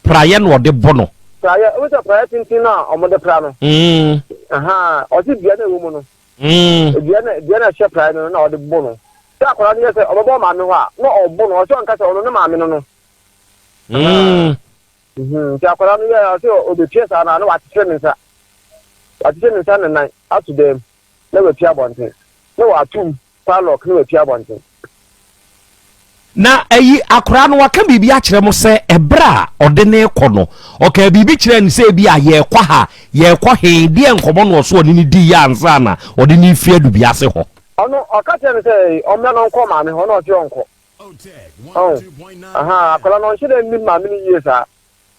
Praeɛ na ɔde bɔ no. Praeɛ, wohu sɛ praeɛ tenten no a wɔde pra no. Ahaa, ɔse dua no a ɛwɔ mu no. Dua no dua no a ɛhyɛ praeɛ no no na ɔde bɔ no. Sɛ akwadaa no yɛ sɛ ɔbɛbɔ maame hɔ a, na ɔbɔ no, ɔse ɔnka sɛ ɔno ne maame no no. Ahaa. Nti akwadaa no yɛ ɔse ɔbɛpie saa no a na wakyekyere ne nsa. Wakyekyere ne nsa ne nan ato dan mu na wapie abɔnten. Na watom padlock na wapue abɔnten. Na ayi, akoraa no waka biribi akyerɛ mo sɛ ɛberɛ a ɔde no rekɔ no, ɔkaa biribi kyerɛɛ no sɛ ebi a yɛrekɔ ha, yɛrekɔ he, deɛ nkɔmmɔ na ɔso ɔne no diiɛ ansa na ɔde no refiri Adubiase hɔ? Ɔno, ɔka kyerɛɛ no sɛ ɔmmra na ɔnkɔ maame hɔ, na ɔse ɔnkɔ. Ɔho, ahaa, akwadaa no ɔnhyɛ da nnim maame no yie saa.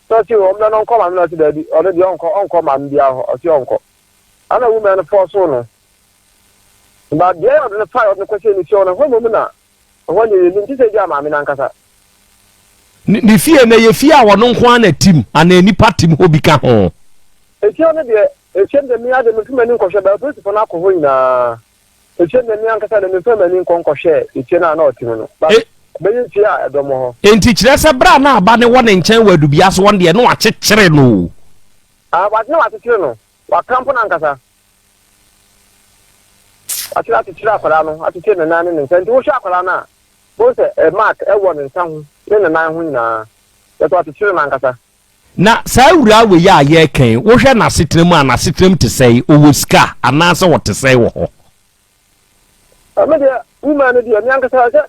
Na ɔse ɔmmra na ɔnkɔ maame no, ɔse daabi, ɔno deɛ ɔnkɔ, ɔnkɔ maame biara hɔ, ɔse ɔnkɔ. Ɛna woman no fɔɔsoo no. But beae a ɔde no fae a ɔde no kɔhyɛɛ ne fie hɔ no, ɛhɔ mmom na ɛhɔ deɛ yɛnnim, gye sɛ ebia maame no ankasa. Ne ne fie no, ɛyɛ fie a ɔno nko ara na ɛte mu anaa nnipa te mu hɔ bi ka ho? Efie no deɛ, efie no deɛ me ara deɛ memfa m'ani nkɔhwɛ, but apolisifoɔ no akɔ hɔ nyinaa. Efie no deɛ me ankasa deɛ memfa m'ani nkɔ nkɔhwɛɛ efie no a na ɔte mu no, but ɛbɛyɛ fie a ɛdɔm wɔ hɔ. Enti kyerɛ sɛ berɛ a na aba no wɔ ne nkyɛn wɔ Adubiase hɔ no deɛ, na wakyekyere no o. Ah, na wakyekyere no, wakampo no ankasa. Wakyerɛ akyekyere akwadaa no, akyekyere ne nan ne ne nsa. Nti wohwɛ akwadaa no a, bohu sɛ eh, mark ɛwɔ ne nsa ho ne ne nan ho nyinaa. Kyerɛ sɛ wakyekyere no ankasa. Na saa awuraa wei a yɛreka yi, wohwɛ n'asetena mu a, n'asetena mu te sɛn? Ɔwɔ sika anaasɛ ɔte sɛn wɔ hɔ? Me deɛ, woman no deɛ, me ankasa sɛ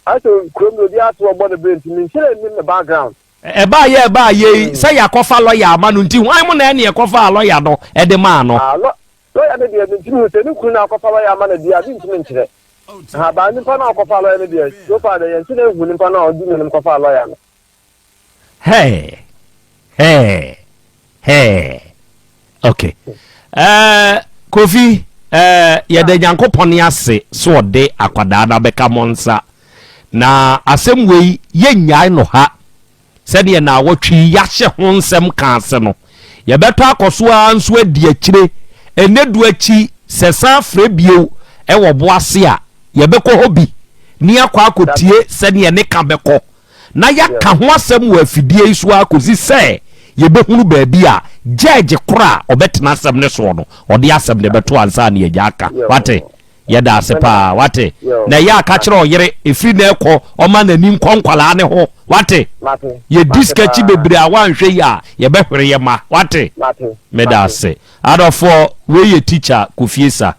ayɛ sɛ kurom deɛ obiara te hɔ bɔ ne bere nti, menhyɛ da nnim ne background. Ɛbaa yɛ ɛbaa yɛ yi, sɛ yɛakɔfa lɔya ama no nti, hwan mo na ɛne ɛkɔfaa lɔya no de maa no? Ah, lɔ, lɔya no deɛ, mentumi hu sɛ ne kunu na akɔfa lɔya ama no deɛ a, mentumi nkyerɛ. Ha, baa nipa no a ɔkɔfaa lɔya no deɛ, so far deɛ, yɛnhyɛ da nhu nipa no a ɔdi n'anim kɔfaa lɔya no. Hey, hey, hey. Okay. Uh, Kofi, uh, yɛda Nyankopɔn ase sɛ ɔde akwadaa no abɛka mo nsa. Na asɛm wei yɛnnyae no ha. Sɛdeɛ naawɔtwe yi yɛahyɛ ho nsɛm ka ase no, yɛbɛtɔ akɔ so ara nso adi akyire. Ɛnnɛ du akyi, sɛ san frɛ bio wɔ bo ase a, yɛbɛkɔ hɔ bi ne akɔ akɔtie sɛdeɛ ne ka bɛkɔ na yɛaka ho asɛm wɔ afidie yi so ara kɔsi sɛ yɛbɛhunu baabi a gyɛɛgye korɔ a ɔbɛtena asɛm no soɔ no, ɔde asɛm no bɛto ansa na yɛagya aka. Wate? Yɛda ase paa. Wate? Na ɛyɛ a ka kyerɛ ɔyere, ɛfiri nnɛ rekɔ, ɔmma n'ani nkɔ nkwadaa no ho. Wate? Yɛdi sika akyi bebree a woanhwɛ yie a, yɛbɛhwere yɛn mma. Wate? Meda ase. Adɔfoɔ, wei yɛ tikya Kofi Esa.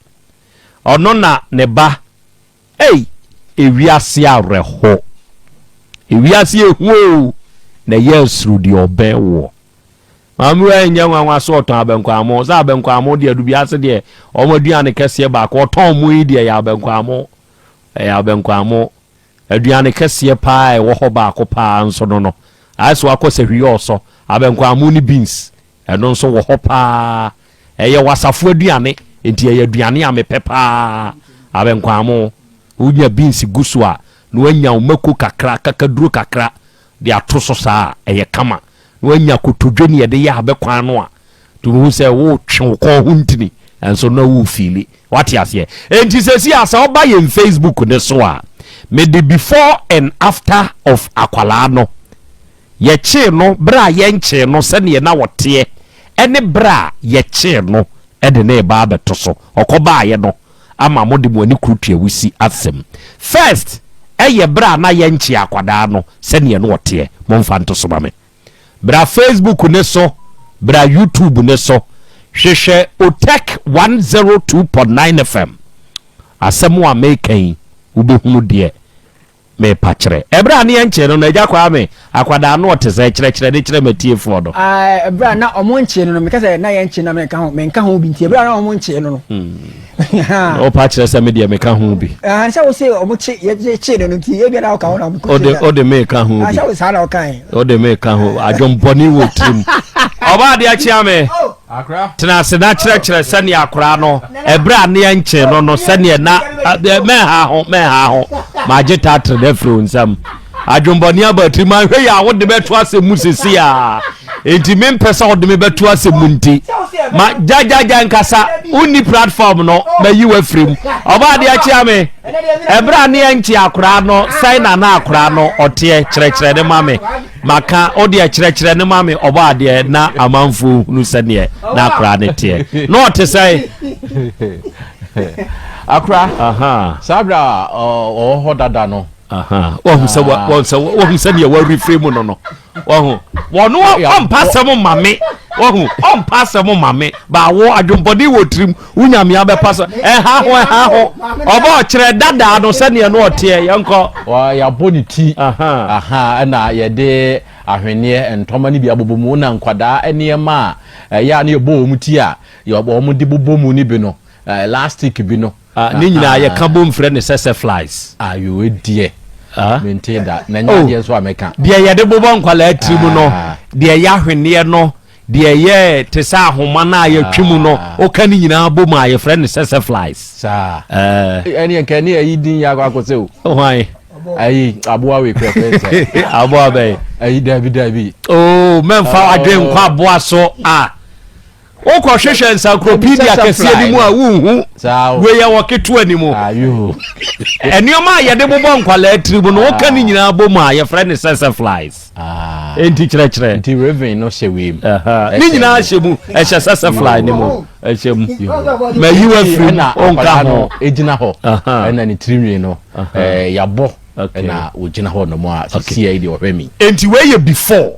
Ɔno na ne ba Ei! Ewiase awerɛho. Ewiase ehu oo, na ɛyɛ asuro deɛ ɔbɛn woɔ. Maame wei ɛnyɛ nwanwa sɛ ɔtɔn abɛnkwaamo, sɛ abɛnkwaamo deɛ Dubiase deɛ wɔn aduane kɛseɛ baako ɔtɔn mo yi deɛ ɛyɛ abɛnkwaamo, ɛyɛ abɛnkwaamo. Aduane kɛseɛ paa ɛwɔ hɔ baako paa nso no no, ayɛ sɛ wakɔ sɛ hwiyɛ ɔsɔ, abɛnkwaamo ne beans. Ɛno nso wɔ hɔ paa. Ɛyɛ w'asafo aduane, enti ɛyɛ aduane a mepɛ paa. Abɛnkwaamo, wonya beans gu so a, na woanya wo mako kakra, kakaduro kakra de ato so saa a, ɛyɛ kama. Na woanya kotodwe ne yɛde yɛ abɛkwan no a, tumi hu sɛ wotwe wo kɔn ho ntini, nso na wofiili. Wate aseɛ? Enti sɛsi a sɛ woba yɛn Facebook ne so a, mede before and after of akwalaa no Yɛkyee no berɛ a yɛnkyee no sɛdeɛ na ɔteɛ ne berɛ a yɛkyee no de no reba abɛto so. Ɔkɔbaeɛ no ama mode mo ani kurutua wusi asɛm. First ɛyɛ berɛ a na yɛnkyee akwadaa no sɛdeɛ na ɔteɛ. Momfa nto so ma me. Bra Facebook no so, bra YouTube no so, hwehwɛ Otec 102.9 FM. Asɛm a meka yi, wobɛhunu deɛ Mepa kyerɛ. Ɛberɛ a ne yɛnkyee no no, Agya Kwame, akwadaa no ɔte sɛn? Kyerɛkyerɛ ne kyerɛ m'atiefoɔ no. Ɛberɛ a na ɔmo nkyee no no, meka sɛ na yɛnkyee no a menka ho, menka ho bi nti, ɛberɛ a na ɔmo nkyee no no, hmm. Wopa kyerɛ sɛ me deɛ meka ho bi. Sɛ wo se ɔmo kye yɛ kye no no nti ebi na ɔka ho na ɔmo kɔ kye. Ode me ka ho bi. Sɛ wo saa na ɔka yɛ. Ode me ka ho adwombɔne wɔ tirim. Ɔba adeɛ akyea me. Tena ase na kyerɛkyerɛ sɛnea akwaraa no ɛberɛ a neɛ nkye no no sɛnea na mɛha ho mɛha ho magye tatere no afiri wo nsam. Adwembɔne aba tirim anhwɛ yi a wode bɛto asɛm mu sisi a enti mempɛ sɛ wode me bɛto asɛm mu nti ma gyagyagya nkasa wonni platform no mayi wafiri mu ɔba adeɛ akyea me ɛberɛ a neɛ nkye akoraa no sɛn na na akoraa no ɔteɛ kyerɛkyerɛ ne ma me maka wodeɛ kyerɛkyerɛ ne ma me ɔbɔ adeɛ na amanfoɔ hunu sɛdeɛ na akoraa no teɛ na ɔte sɛn akora saa berɛ a ɔwɔ hɔ dada no Wahu sɛ wahu sɛ wahu sɛ deɛ wɔrefiri mu no no wahu wɔn ɔmpa asɛm ma me wahu ɔmpa asɛm ma me baawo adwembɔde wɔ tirim wonyamea bɛpa so ɛha ho ɛha ho ɔbɔ ɔkyerɛ dadaa no sɛdeɛ no ɔteɛ yɛnkɔ. Yɛabɔ ne ti ɛna yɛde ahweneɛ ntɔma no bi abobɔ mu na nkwadaa nneɛma a ɛyɛ a na yɛbɔ wɔn ti a wɔn de bobɔ mu no bi no elastic bi no. Ah, ne nyinaa yɛka bom frɛ no sɛsɛ flies. Ah, yoo deɛ. Ah. Mente da. Na nyɛ oh. adeɛ nso a mɛka. Deɛ yɛde bobɔ nkwadaa tiri mu no, ah. deɛ yɛ ahweneɛ no, deɛ yɛ te sɛ ahoma no a yɛtwe mu no, ah. woka ne nyinaa bom a yɛfrɛ no sɛsɛ flies. Saa. Eh. Ɛne nka ɛne ayi din yɛ akɔ akɔsɛ o. Hwan? Ayi aboa wei kura fɛn sɛ. Aboa bɛn? Ayi dabi dabi. Oh, mɛnfa adwen nkɔ aboa so a. Wokɔhwehwɛ encyclopedia kɛseɛ no mu a wonhu. Wei yɛ wɔ ketewa ni mu. Nneɛma a yɛde bobɔ nkwadaa tiri mu no woka ne nyinaa bɔ mu a yɛfrɛ no sɛsɛ flies. Enti kyerɛkyerɛ. Nti raven no hyɛ wei mu. Ne nyinaa hyɛ mu. Ɛhyɛ sɛsɛ fly no mu. Ɛhyɛ mu. Mayi wafiri mu. Ɔnka ho. Ɛgyina hɔ. Ɛna ne tirinwi no yɛabɔ. ɛna ogyina hɔ nom a sisi yi deɛ ɔhwɛ mi. Enti wei yɛ before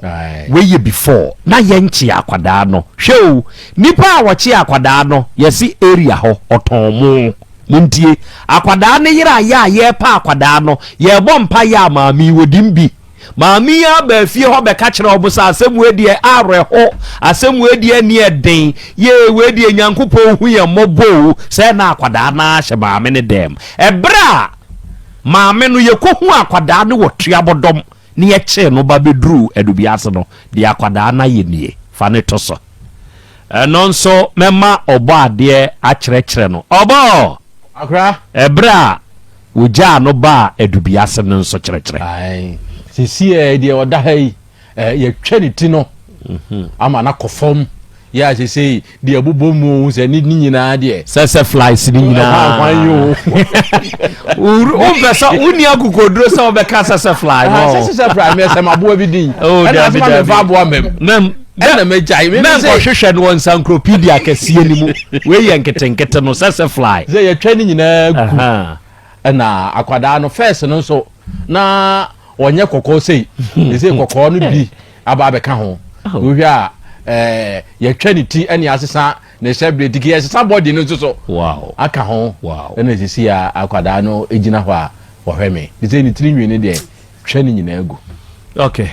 wei yɛ before na yɛn kye akwadaa no hwɛ o nipa a wɔkye akwadaa no yɛsi area hɔ ɔtɔn mo montie akwadaa no yere ayɛ a yɛrepa akwadaa no yɛrebɔ mpa yɛ a maame yi wɔdim bi maame yi aba afie hɔ bɛka kyerɛ wɔn sɛ asɛm wei deɛ awerɛho asɛm wei deɛ ani ɛden yee wei deɛ nyankopɔn hu yɛn mmɔbɔ o sɛ na akwadaa no ahyɛ maame no dɛm ɛberɛ a Maame no, yɛkɔhuu akwadaa no wɔ Tuabɔdɔm na yɛkyee no ba bɛduruu Adubiase no, deɛ akwadaa no ayɛ nie, fa no to so. Ɛno nso mɛma Ɔbɔadeɛ akyerɛkyerɛ no. Ɔbɔ! Akora! Ɛberɛ a wɔgyaa no baa Adubiase no nso kyerɛkyerɛ. Ae, seesei deɛ ɔda ha yi, yɛatwa ne ti no ama no akɔ fam. Yɛ a sesei deɛ ɛbobɔ mu ohun sɛ ne ne nyinaa deɛ. Sɛ sɛ flies ne nyinaa. Hwan yi o. Wompɛ sɛ wonni akokoduro sɛ wobɛka sɛ sɛ fly no. Sɛ sɛ fly mɛ sɛ maboa bi din. Oh, Ɛna dabi asoma dabi. mɛmfa aboa mɛm. Mɛm. Ɛna mɛgyae. Mɛm sɛ. Mɛnkɔhwehwɛ no wɔ nsankuropedia kɛseɛ no mu. Wei yɛ nketenkete no sɛ sɛ fly. Sɛ yɛtwa ne nyinaa gu. Ɛna akwadaa no first no nso na ɔnyɛ kɔkɔɔ sei. Ɛsɛ kɔkɔɔ no bi aba abɛka ho. Wohwɛ a ɛɛ yɛtwa ne ti ɛne asesa ne hyɛbrɛ ti yɛsesa bɔdi no nso so aka ho. Ɛna sisi a akwadaa no gyina hɔ a wɔhwɛ me. Te sɛ ne tiri nwi no deɛ twa ne nyinaa gu. Okay.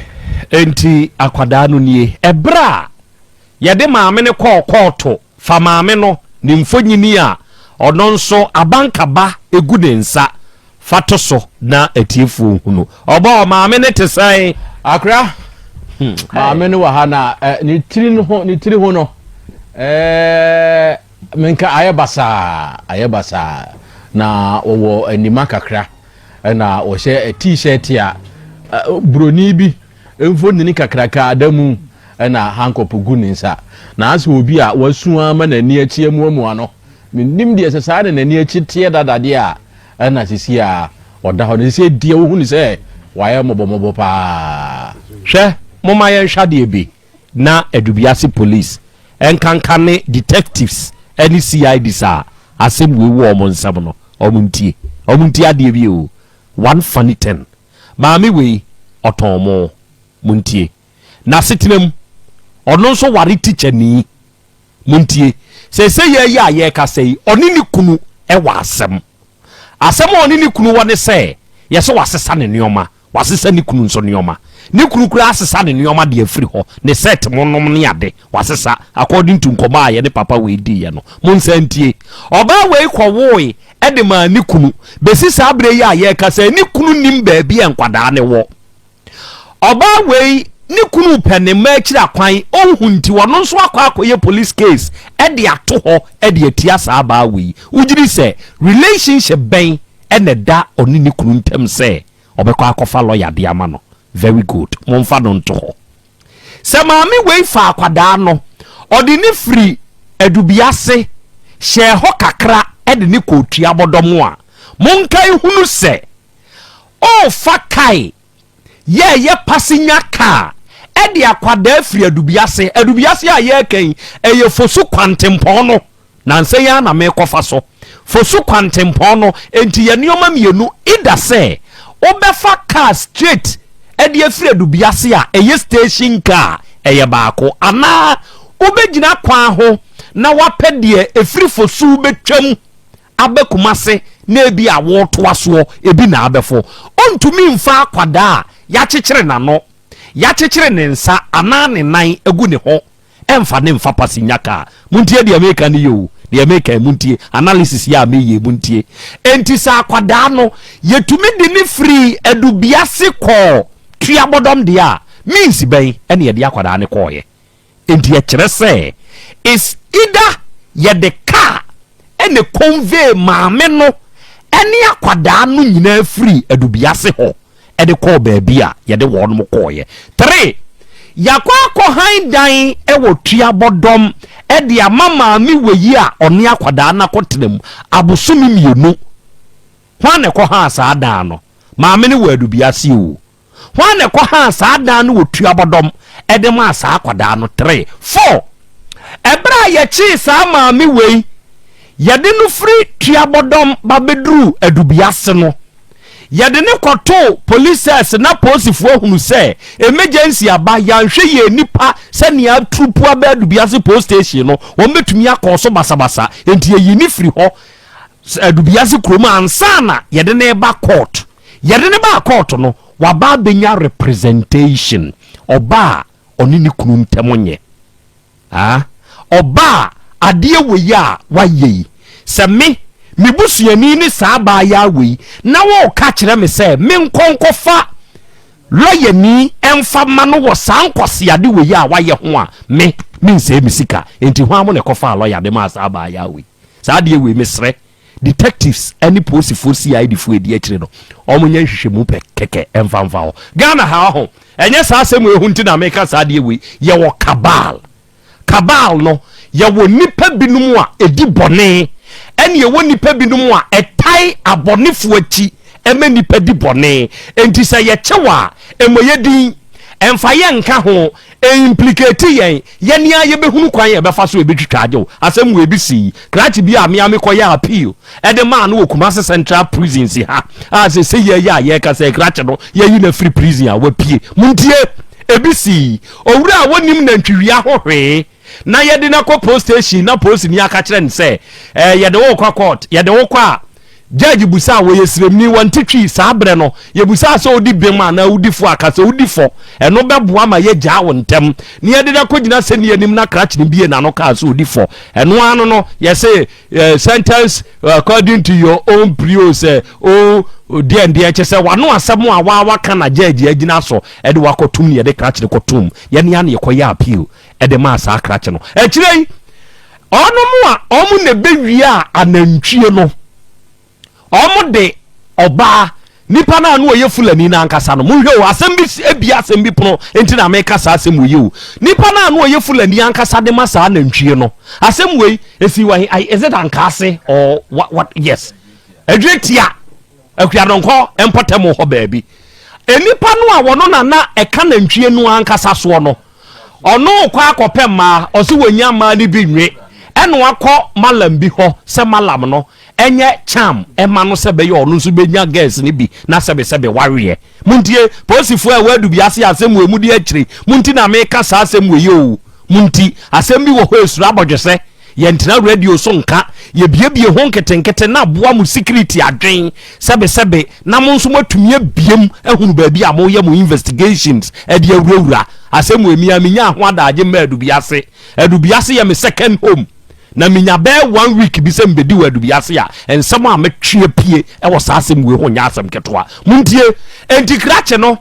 Enti akwadaa no nie. Ɛberɛ a yɛde maame no kɔɔ kɔɔto fa maame no ne mfonyini a ɔno nso abankaba gu ne nsa Fa to so na atiefoɔ nhunu. Ɔbɔɔ maame no te sɛn? Akora, maame no wɔ ha na eh, ne tiri no ho ne tiri ho no eh, menka ayɛ basaa ayɛ basaa na wɔwɔ anima kakra ɛna wɔhyɛ t-shirt a eh, buroni bi mfonini kakraka da mu ɛna hankɔp gu ne nsa na asɛ obi a wasu ama n'ani akyi amuamua no mennim deɛ sɛ saa na n'ani akyi teɛ dada deɛ a Ɛna sisi a ɔda hɔ no sisi deɛ wohu no sɛ wayɛ mmɔbɔmmɔbɔ paa. Hwɛ, momma yɛnhwɛ adeɛ bi, na Adubiase Police nkanka ne detectives ne CIDs a asɛm wei wɔ wɔn nsam no, wɔn ntie. Wɔn ntie adeɛ bi o. One funny thing, maame wei, ɔtɔn mo. Montie. N'asetena mu, ɔno nso ware tikyani. Montie, seesei yɛn yi a yɛrekasa yi, ɔne ne kunu wɔ asɛm. Asɛm a ɔne ne kunu wɔ ne sɛ, yɛsɛ wasesa ne nneɛma, wasesa ne kunu nso nneɛma. Ne kunu koraa asesa ne nneɛma de afiri hɔ, ne set mo nom ne ade, wasesa according to nkɔmmɔ a yɛne papa wei diiɛ no. Monsan ntie. Ɔbaa wei kɔwoe de maa ne kunu. Bɛsi saa berɛ yi a yɛrekasa yi, ne kunu nnim baabi a nkwadaa no wɔ. Ɔbaa wei ne kunu pɛ ne mma akyiri akwan, ɔnhu nti ɔno nso akɔ akɔyɛ police case de ato hɔ de atia saa baa wei. Wogyedi sɛ relationship bɛn na ɛda ɔne ne kunu ntam sɛ ɔbɛkɔ akɔfa lawyer de ama no? Very good, momfa no nto hɔ. Sɛ maame wei fa akwadaa no, ɔde ne firi Adubiase hyɛɛ hɔ kakra de ne kɔɔ Tuabɔdɔm a, monkae hunu sɛ ɔrefa kae yɛɛyɛ pasenya kaa de akwadaa firi Adubiase. Adubiase a yɛreka yi, ɛyɛ Fosu kwantempɔn no. Nansa yi ara na merekɔfa so. Fosu kwantempɔn no, enti yɛ nneɛma mmienu, either sɛ wobɛfa kaa straight de afiri Adubiase a ɛyɛ station car, ɛyɛ baako, anaa wobɛgyina kwan ho na woapɛ deɛ ɛfiri Fosu bɛtwam aba Kumase na ebi a woretoa soɔ ebi na abɛfo. Ontumi mfa akwadaa a yɛakyekyere n'ano, yɛakyekyere ne nsa anaa ne nan agu ne ho mfa ne mfa pasenya kaa. Montie deɛ meka no yie o, deɛ meka yi montie, analysis yi a meyɛ yi montie. Enti sɛ akwadaa no yɛtumi de no firi Adubiase kɔɔ Tuabɔdɔm deɛ a, means bɛn na yɛde akwadaa no kɔɔeɛ? Enti ɛkyerɛ sɛ it's either yɛde car na convey maame no ne akwadaa no nyinaa firi Adubiase hɔ de kɔɔ baabi a yɛde wɔnom kɔɔeɛ. 3, Yɛakɔ akɔhan dan wɔ Tuabɔdɔm de ama maame wei a ɔne akwadaa no akɔtena mu abosome mmienu. Hwan na ɛkɔhaa saa dan no? Maame no wɔ Adubiase o. Hwan na ɛkɔhaa saa dan no wɔ Tuabɔdɔm de maa saa akwadaa no? 3, 4. Ɛberɛ a yɛkyee saa maame wei, yɛde no firi Tuabɔdɔm ba bɛduruu Adubiase no, yɛde no kɔtoo police cells na polisifoɔ ahunu sɛ emergency aba, yɛanhwɛ yie nnipa sɛnea atrupu aba Adubiase police station no, wɔbɛtumi akɔ so basabasa, enti yɛyii no firi hɔ Adubiase kurom ansa na yɛde no reba court. Yɛde no baa court no, waba abɛnya representation. Ɔba a ɔne ne kunu ntam nyɛ. Ah, ɔba a adeɛ wei a wayɛ yi, sɛ me, me busuani ne saa abaayaa wei, na wɔreka kyerɛ me sɛ menkɔ nkɔfa lɔyani mfa ma no wɔ saa nkwaseade wei a wayɛ ho a, me, mensɛe me sika. Enti hwan mo na ɛkɔfaa lɔya de maa saa abaayaa wei? Saa adeɛ wei, mesrɛ. Detectives ne polisifoɔ CID foɔ edi akyire no wɔn nyɛ nhwehwɛmu pɛ kɛkɛ ɛnfa nfa hɔ. Ghana ha ɔho ɛnyɛ saa asɛm wei ho nti na meka saa adeɛ wei. Yɛwɔ cabal. Cabal no yɛwɔ nnipa binom a ɛdi bɔne ɛne yɛwɔ nnipa binom a ɛtae abɔnefoɔ akyi ɛma nnipa di bɔne. Enti sɛ yɛkye wo a ɛmmɔ yɛ din, ɛmfa yɛn nka ho, Ɛimpliketi yɛn, yɛn ara yɛbɛhunu kwan a yɛbɛfa so a yɛbɛtwitwa agye wo. Asɛm wei bi sii krakye bi a me ara mekɔyɛɛ appeal de maa no wɔ Kumasi Central Prisons ha a seesei yɛyɛ a yɛreka sɛ krakye no yɛayi no afiri prison a wapue. Montie! Ebi sii owura a wɔnnim nantwiwia ho hwee na yɛde no akɔ post station na polisini aka kyerɛ no sɛ eh, yɛde wo rekɔ court, yɛde wo kɔ a Judge busaa, wɔyɛ sremni, wɔnte twi, saa berɛ no, yɛbusaa sɛ wodi bem anaa wodi fɔ a, ka sɛ wodi fɔ, ɛno bɛboa ma yɛagyaa wo ntɛm, na yɛde no akɔgyina asɛnni anim na krakye no bue n'ano kaa sɛ ɔdi fɔ. Ɛno ara no no, yɛse eh, sentence according to your own plea o sɛ o deɛ deɛ kyɛ sɛ wano asɛm a waa waka na judge agyina so ɛde wakɔtom ne yɛde krakye no kɔtom, yɛne a na yɛkɔyɛ appeal ɛde maa saa krakye no. Akyire yi, Wɔnom a wɔn na ɛbɛwiaa anantwie no, wɔn de ɔbaa, nipa no a na ɔyɛ Fulani no ankasa no, monhwɛ o, asɛm bi ebia asɛm bi pono nti na meka saa asɛm wei o, nipa no a na ɔyɛ Fulani ankasa de ma saa anantwie no, asɛm wei esi wɔ he, is it Ankaase or what, what, yes, Adwiri tia, Akuadonkɔ mpɔtam hɔ baabi, nipa no a wɔno na na ɛka nantwie no ankasa soɔ no, Ɔno rekɔ akɔpɛ mmaa, ɔse wɔnya mmaa no bi nwe, ɛna wakɔ malam bi hɔ sɛ malam no ɛnyɛ charm ɛma no sɛ bɛyɛ ɔno nso bɛnya girls no bi na sɛbesɛbe waweɛ. Montie, polisifoɔ a ɛwɔ Adubiase asɛm wei modi akyire, monti na meka saa asɛm wei oo, monti, asɛm bi wɔ hɔ ɛsuro abɔdwesɛ. Yɛntena radio so nka, yɛbiebie ho nketenkete na aboa mo security adwen sɛbesɛbe na mo nso moatumi abiem ahunu baabi a moyɛ mo investigations de awurawura asɛm wei. Me a menyaa ho adagye mmaa Adubiase. Adubiase yɛ me second home. Na menya bɛyɛ one week bi sɛ mebɛdi wɔ Adubiase a, nsɛm a mɛtwe apue wɔ saa asɛm wei ho nyɛ asɛm ketewa. Montie! Enti krakye no,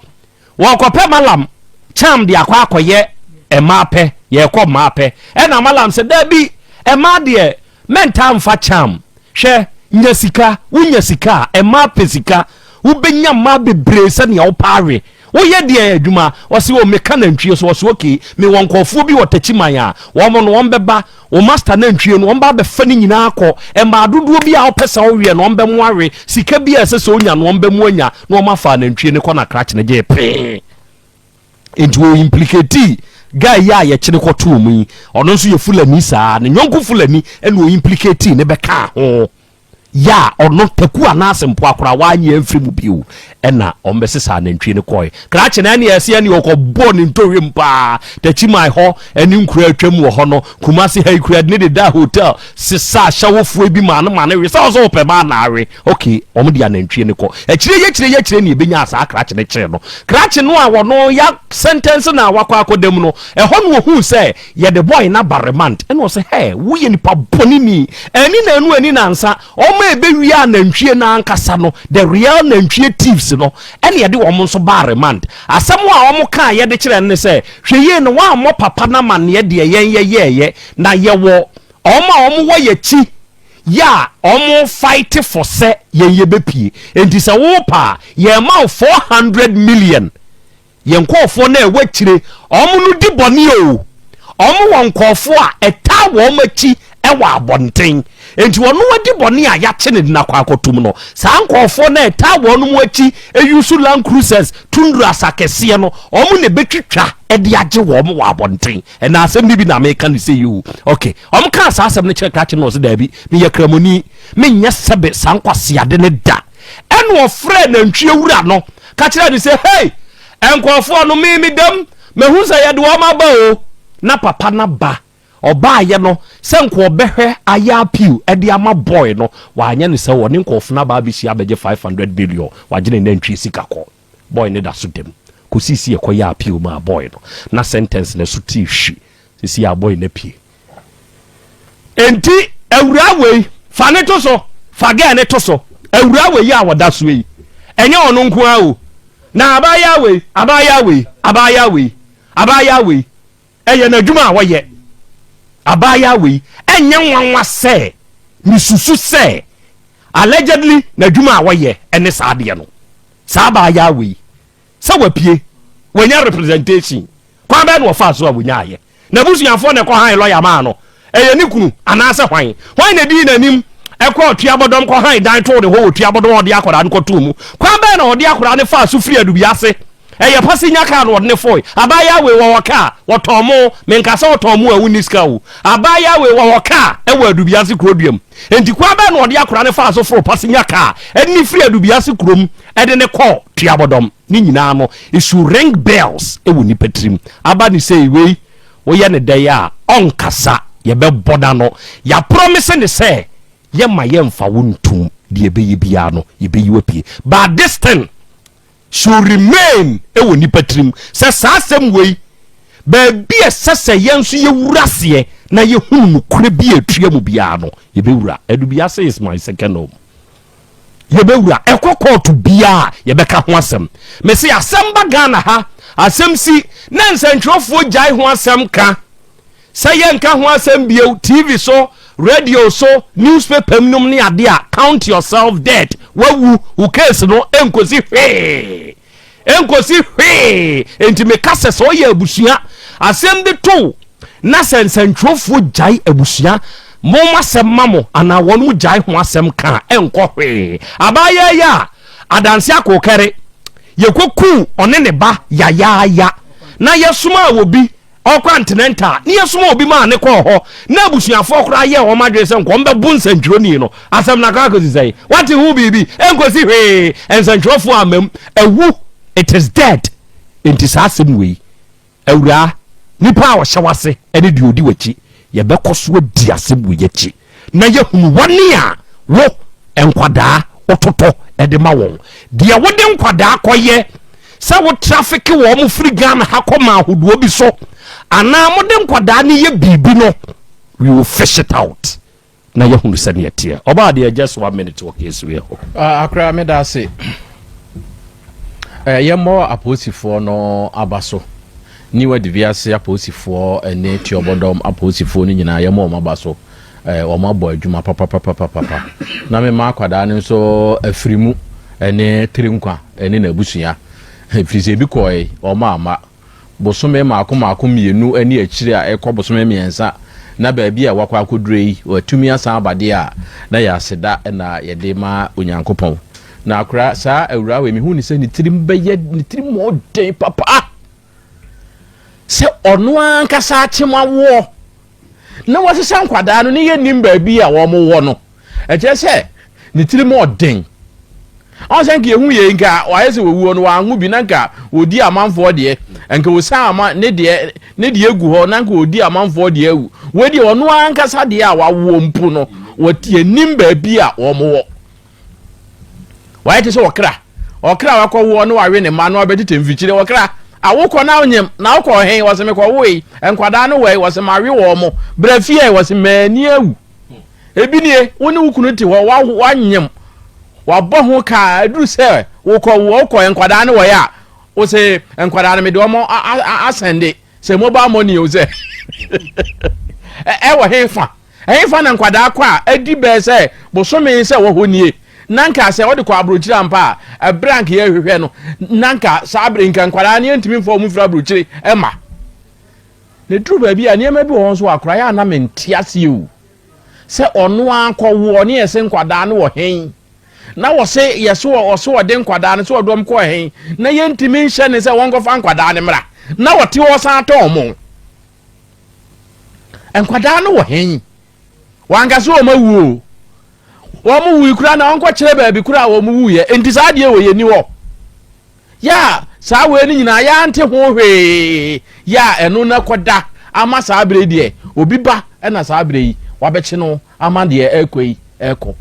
Wɔrekɔpɛ Malam charm de akɔ akɔyɛ mmaa pɛ, yɛrekɔ mmaa pɛ. Ɛna Malam sɛ, Dabi, mmaa deɛ mɛntaa mfa charm. Hwɛ, nya sika, wonya sika a, mmaa pɛ sika. Wobɛnya mmaa bebree sɛnea wopɛ awe. Woyɛ deɛn adwuma? Ɔse, oh, meka nantwie so. Ɔse, okay, mewɔ nkurɔfoɔ bi wɔ Takyiman a, wɔn no wɔn bɛba, wo master nantwie no, wɔn ba abɛfa ne nyinaa akɔ. Mmaa dodoɔ bi a wopɛ sɛ woweɛ no, wɔn bɛmo awe. Sika bi a ɛsɛ sɛ onya no, wɔn bɛmo anya, na wɔn afa anantwie no kɔ na krakye no gyee pee. Nti wɔ implicate guy yi a yɛkyene kɔtoo mu yi, ɔno nso yɛ Fulani saa, ne nyɔnko Fulani ɛna ɔ implicate ne bɛkaa ho. Yɛ a ɔno taku anaase mpoa koraa wanyɛ amfiri mu bio ɛna wɔn bɛsesa anantwie no kɔe. Krakye no ɛne ɛse ɛne ɔkɔ bɔɔ ne ntɔhwɛ mu paa. Takyiman hɔ ɛne nkura atwam wɔ hɔ no, Kumasi ha yi koraa ɛde ne dedaa hotel sesa ahyɛwofoɔ bi maa no ma no we sɛ ɔsɛ ɔpɛ maa na awe. Ok, wɔn de anantwie no kɔ. Akyire yi akyire yi akyire ne ɛbɛnyaa saa krakye no kyee no. Krakye no a wɔno ya sentence no a wakɔ akɔda mu no, ɛhɔ na ɔhuu sɛ Yɛde boy no aba remand ɛna ɔsɛ hɛɛ woyɛ nipa bɔne ni ɛni nanu ɛni nansa wɔn a ɛbɛwia anantwie no ankasa no the real nantwie thieves no ɛna yɛde wɔn nso baa remand asɛm a wɔn kaa yɛde kyerɛ no ne sɛ hwɛ yie no wɔammɔ papa no amaneɛ deɛ yɛn yɛyɛɛyɛ na yɛwɔ wɔn a wɔn wɔ yɛkyi yɛ a wɔn fight for sɛ yɛn yɛbɛpie enti sɛ wopa a yɛma wo 400 million. Yɛn nkurɔfoɔ no a ɛwɔ akyire, wɔn no di bɔne o. Wɔn wɔ nkurɔfoɔ a ɛtaa wɔn akyi wɔ abɔnten. Enti wɔn adi bɔne a yɛakye no de no akɔ akɔtom no, saa nkurɔfoɔ no a ɛtaa wɔn mu akyi use Land Cruisers, Tundras akɛseɛ no, wɔn na ɛbɛtwitwa de agye wɔn wɔ abɔnten. Ɛna asɛm no bi na meka no sei o. Ok, wɔn kaa saa asɛm no kyerɛ krakye no, ɔse daabi, meyɛ kramoni, menyɛ sɛbe saa nkwaseade no da. Ɛna ɔfrɛɛ nantwie wura no ka kyerɛɛ no sɛ, Hei, nkurɔfoɔ no, me meda mu, mahu sɛ yɛde wɔn aba o. Na papa no aba. Ɔbaeɛ no, sɛ nka ɔbɛhwɛ ayɛ appeal de ama boy no, wanyɛ no sɛ ɔne nkurɔfoɔ no aba abɛhyia abɛgye 500 million, wagye ne nantwie sika kɔ. Boy no da so da mu. Kɔsii sɛ yɛkɔyɛɛ appeal maa boy no, na sentence no so tee hwi. Seesei a boy no apue. Enti awuraa wei, fa ne to so, fa gɛɛ ne to so. Awuraa wei a ɔda so yi, ɛnyɛ ɔno nko ara o. Na abaayaa wei, abaayaa wei, abaayaa wei, abaayaa wei, ɛyɛ n'adwuma a ɔyɛ. Abaayaa wei, ɛnyɛ nwanwa sɛ mesusu sɛ allegedly n'adwuma a ɔyɛ ɛne saa adeɛ no. Saa abaayaa wei, sɛ wapue, wanya representation. Kwan bɛn na ɔfaa so a wɔnyaeɛ? N'abusuafoɔ na ɛkɔhan lɔya maa no? Ɛyɛ ne kunu anaasɛ hwan? Hwan na ɛdii n'anim kɔɔ Tuabɔdɔm kɔhan dan too ne hɔ wɔ Tuabɔdɔm a ɔde akwadaa no kɔtoo mu? Kwan bɛn na ɔde akwadaa no faa so firii Adubiase? Ɛyɛ pasenya kaa na ɔde no foe? Abaayewa wei wɔwɔ kaa, wɔtɔn mo, menka sɛ wɔtɔn mo a wonni sika o. Abaayewa wei wɔwɔ kaa wɔ Adubiase kuroduam. Enti kwan bɛn na ɔde akwadaa no faa so foroo pasenya kaa de no firii Adubiase kurom de no kɔɔ Tuabɔdɔm? Ne nyinaa no, it should ring bells wɔ nipa tirim. Aba ne sei, wei woyɛ no dɛn a, ɔnkasa, yɛbɛbɔ n'ano. Yɛapromise no sɛ yɛmma yɛmfa wo ntom, deɛ ɛbɛyɛ biara no, yɛbɛyi wo apue. But this thing should remain wɔ nipa tirim sɛ saa asɛm wei, baabi a ɛsɛ sɛ yɛn nso yɛwura aseɛ na yɛhunu nokorɛ bi a ɛtua mu biara no, yɛbɛwura. Adubiase is my second home. Yɛbɛwura ɛkɔ kɔɔto biaa yɛbɛka ho asɛm. Mese asɛm ba Ghana ha, asɛm si na nsɛntwerɛfoɔ gyae ho asɛm ka sɛ yɛnka ho asɛm bio TV so, radio so, newspaper mu nom ne adeɛ a, count yourself dead, wawu, wo case no ɛnkɔsi hwee. Ɛnkɔsi hwee. Enti meka sɛ, sɛ ɔyɛ abusua asɛm bi to wo na sɛ nsɛntwerɛfoɔ gyae abusua mom asɛm ma mo anaa wɔn mo gyae ho asɛm ka a, ɛnkɔ hwee. Abaayaa yi a adanse akokɛre yɛkɔkuu ɔne ne ba yayaaya na yɛsomaa obi Ɔkɔ antenɛnta a, ne yɛsomaa obi maa ne kɔɔ hɔ, na abusuafoɔ koraa yɛɛ wɔn adwene sɛ nka wɔbɛbo nsɛntwerɛni no. Asɛm no akɔ akɔsi sɛn? Woate ho biribi? Ɛnkɔsi hwee. Nsɛntwerɛfoɔ amma mu. Awu. It is dead. Enti saa asɛm wei, awuraa, nipa a ɔhyɛ w'ase ne deɛ ɔdi w'akyi, Yɛbɛkɔ so adi asɛm wei akyi na yɛahunu wɔne a wo nkwadaa wototɔ de ma wɔn. Deɛ wode nkwadaa kɔyɛ sɛ wo trafeke wɔn firi Ghana ha kɔ ma ahodoɔ bi so anaa mode nkwadaa no yɛ biribi no, we will fish it out na yɛahunu sɛdeɛ ɛteɛ. Ɔbaa deɛ just one minute wɔ case wei ho. Akora meda ase. Yɛmmɔ apolisifoɔ no aba so. New Adiviase apolisifoɔ ne Tuobodom apolisifoɔ no nyinaa yɛmmɔ wɔn aba so. Wɔn abɔ adwuma papapapapapa. Na mema akwadaa no nso afiri mu ne tiri nkwa ne n'abusua. Ɛfiri sɛ ebi kɔe wɔn amma. Bosome mmaako mmaako mmienu ne akyire a ɛkɔ bosome mmiɛnsa na baabi a wakɔ akɔduro yi watumi asan aba deɛ a, na yɛ aseda na yɛde ma Onyankopɔn. Na akora saa awuraa wei mehu ne sɛ ne tirim bɛyɛ ne tirim ɔden papa sɛ ɔno ankasa akyem awoɔ na wasesa nkwadaa no ne yɛnnim baabi a wɔn wɔ no ɛkyerɛ sɛ ne tirim ɔden ɔn sɛ nka yɛhu yei nka wayɛ sɛ wɔwuo no wanwo bi na nka wɔdi amanfoɔ deɛ nka wɔsan ama ne deɛ ne deɛ gu hɔ na nka wɔdi amanfoɔ deɛ awu wei deɛ ɔno ankasa deɛ a wawoɔ mpo no wɔyɛnim baabi a wɔn wɔ Wayɛ te sɛ ɔkra. Ɔkra a wakɔwoɔ na wawe ne mma na wabɛtete mfikyire. Ɔkra, awokɔ na wonyem na wokɔ he? Wɔse mekɔwoe. Nkwadaa no wɔ he? Wɔse mawe wɔn mo. Bra fie ɛ? Wɔse m'ani awu. Ebi nie, wo ne wo kunu te hɔ, wanyem, wabɔ ho ka, aduru sɛ wokɔwoɔ, wokɔ nkwadaa no wɔ he a, wose nkwadaa no mede wɔn asɛnde sɛ mobile money o sɛ ɛwɔ he fa? Ɛhefa na nkwadaa kɔ a adi bɛyɛ sɛ bosome sɛ wɔ hɔ nie? Na nka sɛ wɔde kɔ aburokyire ampa a, ɛberɛ a nka yɛrehwehwɛ no, na nka saa bere nka nkwadaa no yɛntumi mfa wɔn mfiri aburokyire mma. Na ɛduru baabi a nneɛma bi wɔ hɔ nso akora yɛ a na mente aseɛ o. Sɛ ɔno ara kɔwoɔ ne yɛse nkwadaa no wɔ hen? Na wɔse yɛse ɔse ɔde nkwadaa no sɛ ɔde wɔn kɔɔ hen? Na yɛntumi nhyɛ ne sɛ wɔnkɔfa nkwadaa no mmra. Na ɔte hɔ san tɔn wɔn. Nkwadaa no wɔ he? Wanka sɛ wɔn awu o. Wɔn wui koraa na wɔnkɔkyerɛ baabi koraa a wɔn wuiɛ. Nti saa adeɛ wɔ yɛni hɔ. Yɛ a saa wei no nyinaa yɛante ho hwee. Yɛ a ɛno na kɔda ama saa berɛ yi deɛ obi ba na saa berɛ yi wabɛkye no ama deɛ ɛrekɔ yi ɛrekɔ.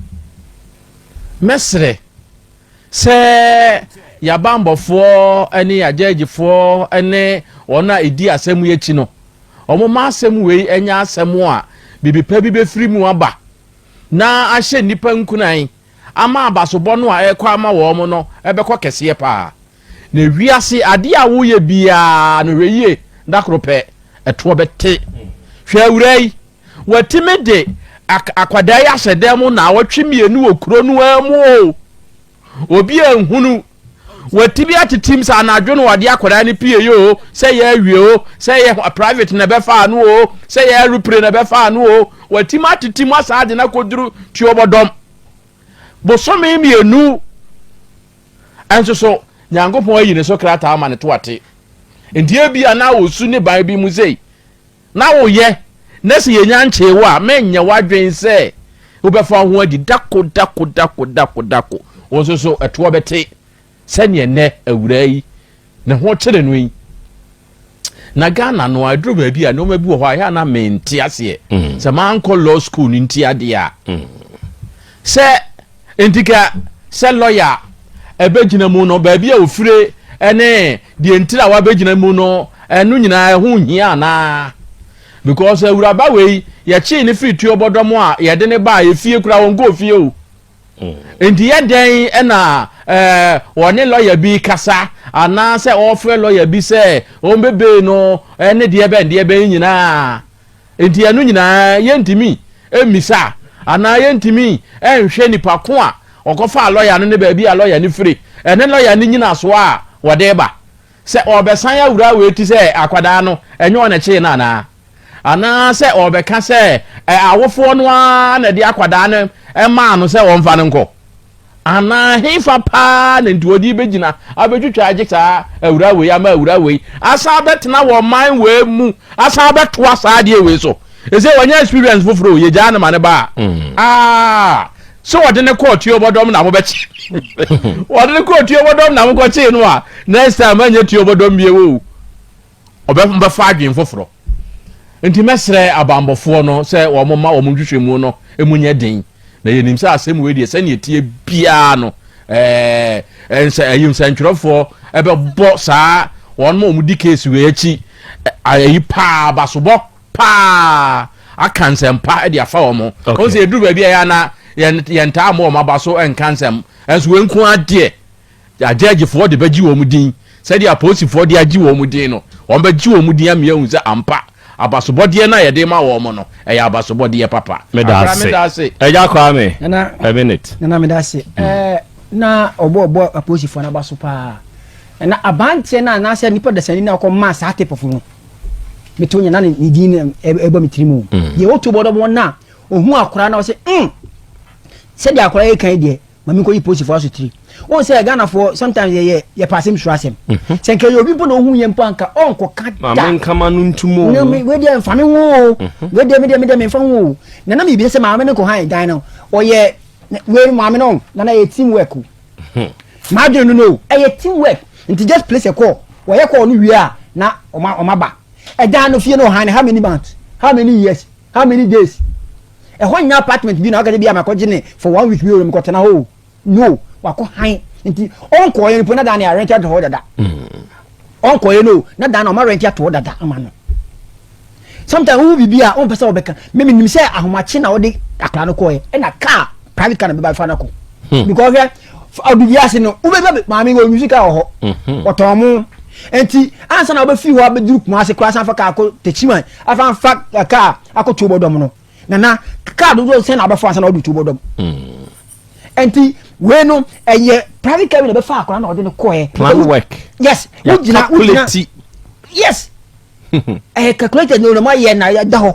Mɛsrɛ Sɛ y'abanbɔfoɔ ne y'agyɛɛgyefoɔ ne wɔn a ɛdi asɛm yi akyi no, wɔmma asɛm wei nyɛ asɛm a biribi pa bi bɛfiri mu aba na ahyɛ nnipa nkuran ama abasobɔ no a ɛrekɔ ama wɔn no bɛkɔ kɛseɛ paa. Na wiase adeɛ a woyɛ biara no hwɛ yie da koro pɛ ɛtoɔ bɛte. Hwɛ awuraa yi, Watumi de akwadaa yi ahyɛ dan mu naawɔtwe mmienu wɔ kuro no ara mu o. Obi anhunu. Watumi atetem sɛ anadwo no ɔde akwadaa no pie yi o, sɛ yɛ awie o, sɛ yɛ private na ɛbɛfa ano o, sɛ yɛ aeroplane na ɛbɛfa ano o. Watumi atetem asan de no akɔduru tuobɔdɔm. Bosome mmienu nso so Nyankopɔn ayi ne so krataa ama ne to ate. Nti ebia na ɔsu ne ban bi mu sei. na woyɛ, na sɛ yɛnya nkyee wo a, mɛnyɛ w'adwene sɛ wobɛfa wo ho adi dako dako dako dako dako. Wo nso so ɛtoɔ bɛte sɛdeɛ nnɛ awuraa yi ne ho kyere no yi. Na Ghana no a ɛduru baabi a nneɛma bi wɔ hɔ a ɛyɛ a na mente aseɛ. Sɛ mankɔ law school no nti adeɛ a. Sɛ nti ka sɛ lɔya ɛbɛgyina mu no baabi a ofire ne deɛ ntiri a wabɛgyina mu no ɛno nyinaa ɛho nhia anaa? Because awuraba wei yɛkyee ne firi tuobɔdɔm a yɛde ne baa efie koraa wɔnkɔɔ fie o. Nti yɛ dɛn ɛna ɛɛ wɔne lɔya bi kasa anaasɛ ɔfrɛ lɔya bi sɛ ɔmbɛbee no ɛne deɛ bɛn deɛ bɛn nyinaa. Enti ɛno nyinaa yɛntumi mmisa anaa yɛntumi nhwɛ nipa ko a ɔkɔfaa lɔya no ne baabi a lɔya no firi ɛne lɔya no nyinasoɔ a wɔde ba. Sɛ ɔrebɛsan awura wei ti sɛ akwadaa no ɛnyɛ ɔna ɛkyee no anaa? Anaa sɛ ɔrebɛka sɛ awofoɔ no ara na ɛde akwadaa no maa no sɛ ɔmfa no nkɔ? Anaa hefa paa na nti wɔde bɛgyina abɛtwitwa agye saa awura wei ama awura wei asan abɛtena wɔ man wei mu asan abɛtoa saa adeɛ wei so? Ɛsɛ wɔnyɛ experience foforɔ o, yɛgyaa no ma ne ba a. Mm. Ah, sɛ wɔde ne kɔɔ tuobɔdɔm na mobɛkye wɔde ne kɔɔ tuobɔdɔm na mokɔkyee no a next time anyɛ tuobɔdɔm bio o. Ɔbɛfa adwene foforɔ. Nti mɛsrɛ abanbɔfoɔ no sɛ wɔn mma wɔn nhwehwɛmu no mu nyɛ den. Na yɛnim sɛ asɛm wei deɛ sɛdeɛ ɛteɛ biara no ɛɛ nsɛ ɛyi nsɛntwerɛfoɔ ɛbɛbɔ saa wɔn ma wɔn di case wei akyi ɛyi paa basobɔ paa aka nsɛmpa de afa wɔn ho. Wɔn sɛ yɛduru baabi a yɛ ana yɛn yɛn taa mo wɔn aba so nka nsɛm nso wɔn nko adeɛ agyɛgyefoɔ de bɛgye wɔn din sɛdeɛ apolisifoɔ de agye wɔn din no wɔn bɛgye wɔn din ama yɛahu sɛ ampa abasobɔdeɛ no a yɛde ma wɔn no ɛyɛ abasobɔdeɛ papa. Meda ase. Agya Kwame, a minute. Nana meda ase. Ɛɛ na ɔbɔ ɔbɔ apolisifoɔ no aba so paa. Na abanteɛ no anaasɛ nipa dasani no a ɔkɔ saa tip no meto nyɛ na ne din no ɛbɔ me tirim o. Deɛ ɔto bɔ dɔbɔ no a ohun akora na ɔsɛ mm sɛdeɛ akora yɛ kan deɛ ma menkɔ yi polisifoɔ asotire. Wɔn sɛ Ghanafoɔ sometimes yɛyɛ yɛpɛ asɛm suro asɛm. Mhm. Sɛ nka yɛ obi mpo na ohun yɛ mpo anka ɔnkɔ ka da. Maame nkama no ntum o. Na me wei deɛ nfa me ho o. Mhm. Wei deɛ me deɛ me deɛ me nfa ho o. Na na mi bi sɛ maame no kɔ han dan no ɔyɛ wei maame no na na yɛ team work o. Mhm. Maa dwene no no ɛyɛ team work nti just place a call wɔyɛ call no wie a na ɔma ɔma ba ɛdan no fie no ɔhan no how many months how many years how many days. Ɛhɔ nyɛ apartment bi na waka sɛ bi a makɔgye ne for one week bi o mekɔtena hɔ o no wakɔ han nti ɔnkɔɔyɛ no mpo na dan no arɛnti ato hɔ dada ɔnkɔɔyɛ no na dan no ɔma rɛnti ato hɔ dada ama no sometimes wohu biribi a wompɛ sɛ wɔbɛka me menim sɛ ahomakye na wɔde akora no kɔɔyɛ ɛna car private car na bɛba fa no kɔ hmm. because hwɛ ɔde wiase no wobɛba maame wɔ music wɔ hɔ hmm. wɔtɔn mo nti ansa na wobɛfiri hɔ abɛduru Kumase koraa san fa kaa kɔ Techiman afa fa kaa akɔ tuo bɔdɔm no nana kaa dodoɔ sɛn na abɛfo ansa na ɔde tuo bɔdɔm hmm. nti wei no ɛyɛ private car bi na ɛbɛfa akora na ɔde no kɔɛ plan work yes wogyina wogyina yes ɛyɛ calculated na ɔmo ayɛ na ɛda hɔ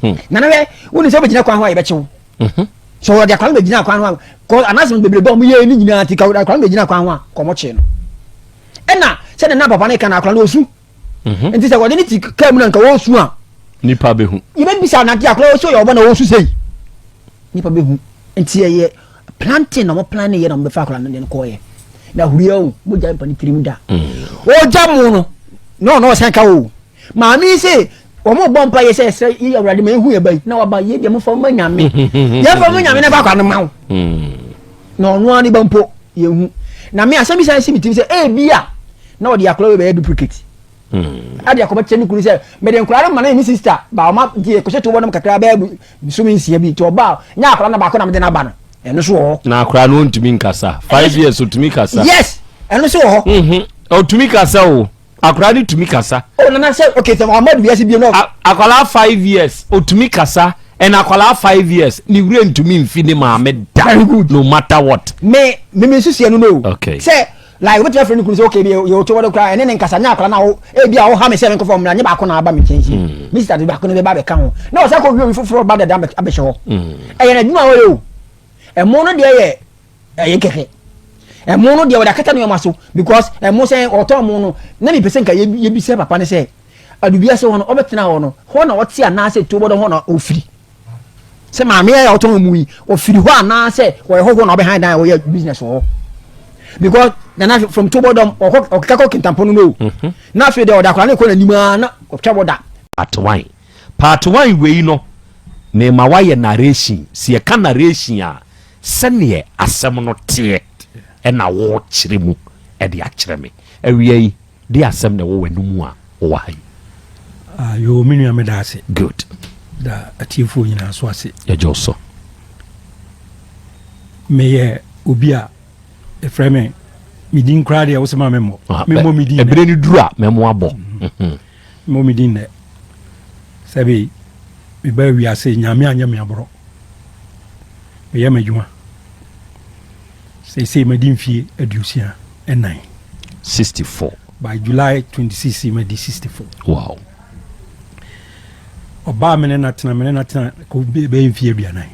hmm. nana hwɛ wone sɛ wobɛgyina kwan ho a yɛbɛkyew mhm. sɛ wɔde akora no bɛgyina kwan ho a kɔ anasɛm bebrebe a ɔmo yɛ ne nyinaa ti ka akora no bɛgyina kwan ho a kɔmɔ kyee no ɛna sɛdeɛ na papa no ka no akora no ɔsu Mhm. Nti sɛ wɔde ne ti kaa mu na nka wɔresu a. Nipa bɛhu. Yɛbɛbisa nante akora wɔsu yɛ ɔbɔ na wɔresu sei. Nipa bɛhu. Nti ɛyɛ planting na wɔn plan yɛ na wɔn bɛfa akora no de no kɔɔyɛ. Na ahuriɛ o, mogya mpa ne tirim da. Ɔgya mm. mu no, na ɔno ɔsan ka o. Maame yi se wɔn bɔ mpa yɛ sɛ ɛsrɛ yɛ awurade ma ehu yɛ ba yi na waba yɛ deɛ mo fa ma nyame. Yɛn fa ma nyame na fa akora no ma wo. Mm. Na ɔno ara ne ba mpo yɛnhu. Na me asɛm bi san si me tirim sɛ ebi a na ɔde akwadaa wei bɛyɛ duplicate. Hmm. Ade akɔbɛ kyerɛ ne kunu sɛ mede nkwadaa no ma ne ne sister ba ɔma nti ɛkɔhyɛ to bɔnom kakra bɛyɛ bosome nsia bi nti ɔba nyɛ akwadaa no baako na mede no aba no ɛno so wɔ hɔ. Na akwadaa no ntumi nkasa 5 years ɔtumi kasa. Yes ɛno so wɔ hɔ. Mhm. Ɔtumi kasa o. Akwadaa no tumi kasa. Oh nana sɛ okay sɛ ɔma de wiase bio no. Akwadaa 5 years otumi kasa and akwadaa 5 years ne wura ntumi nfi ne maame da. Very good. No matter what. Me nso sie no no. Okay. Sɛ like obetumi afrɛ ne kunu sɛ okay bi yɛ oto wɔde koraa ɛne ne nkasa nyɛ akwadaa na wo ebi a ɔha me sɛ menkɔfɔ mmra nyɛ baako na aba me nkyɛn si. Hmm. Me sister de baako no bɛba abɛka ho. Na ɔsan kɔ wie obi foforɔ ba dada abɛhyɛ hɔ. Hmm. Ɛyɛ n'adwuma a ɔyɛ o. Ɛmo no deɛ yɛ ɛyɛ kɛkɛ ɛmo no deɛ wɔde akata nneɛma so because ɛmo sɛ ɔtɔn mo no na mi pɛ sɛ nka yɛbi sɛ papa no sɛ adubi ase hɔ no ɔbɛtena hɔ no hɔ na ɔte anaasɛ tuo bɔdɔ hɔ na ɔfiri sɛ maame yɛ ɔtɔn mu yi ɔfiri hɔ anaasɛ ɔyɛ hɔhoɔ na ɔbɛhan dan a ɔyɛ business wɔ hɔ because nana from tuo bɔdɔm ɔkɔ ɔkeka kɔ kintampo no no mhm. na afei deɛ ɔde akwadaa no kɔ n'anim ara na ɔtwa bɔda. Part one part one wei no mema wayɛ narration si yɛka narration a Sɛdeɛ asɛm no teɛ na worekyerɛ mu de akyerɛ me. Awia yi, deɛ asɛm na ɛwɔ w'anomu a wowɔ ha yi? Ah, yoo, me nua meda ase. Good. Da atiefoɔ nyinaa so ase. Yɛgye wo so. Meyɛ obi a ɛfrɛ me me din koraa deɛ wosɛ ma memmɔ. Ah, memmɔ me din. Ɛberɛ no duru a mɛmo abɔ. Mhm. Mmɔ me din nnɛ. Sɛbe mebaa wiase Nyame anyɛ me aborɔ. Meyɛ m'adwuma. Seesei madi mfie 64. 64. By July 26 madi 64. Wow. Ɔbaa me ne na tena me ne na tena kɔ bɛyɛ mfie 40.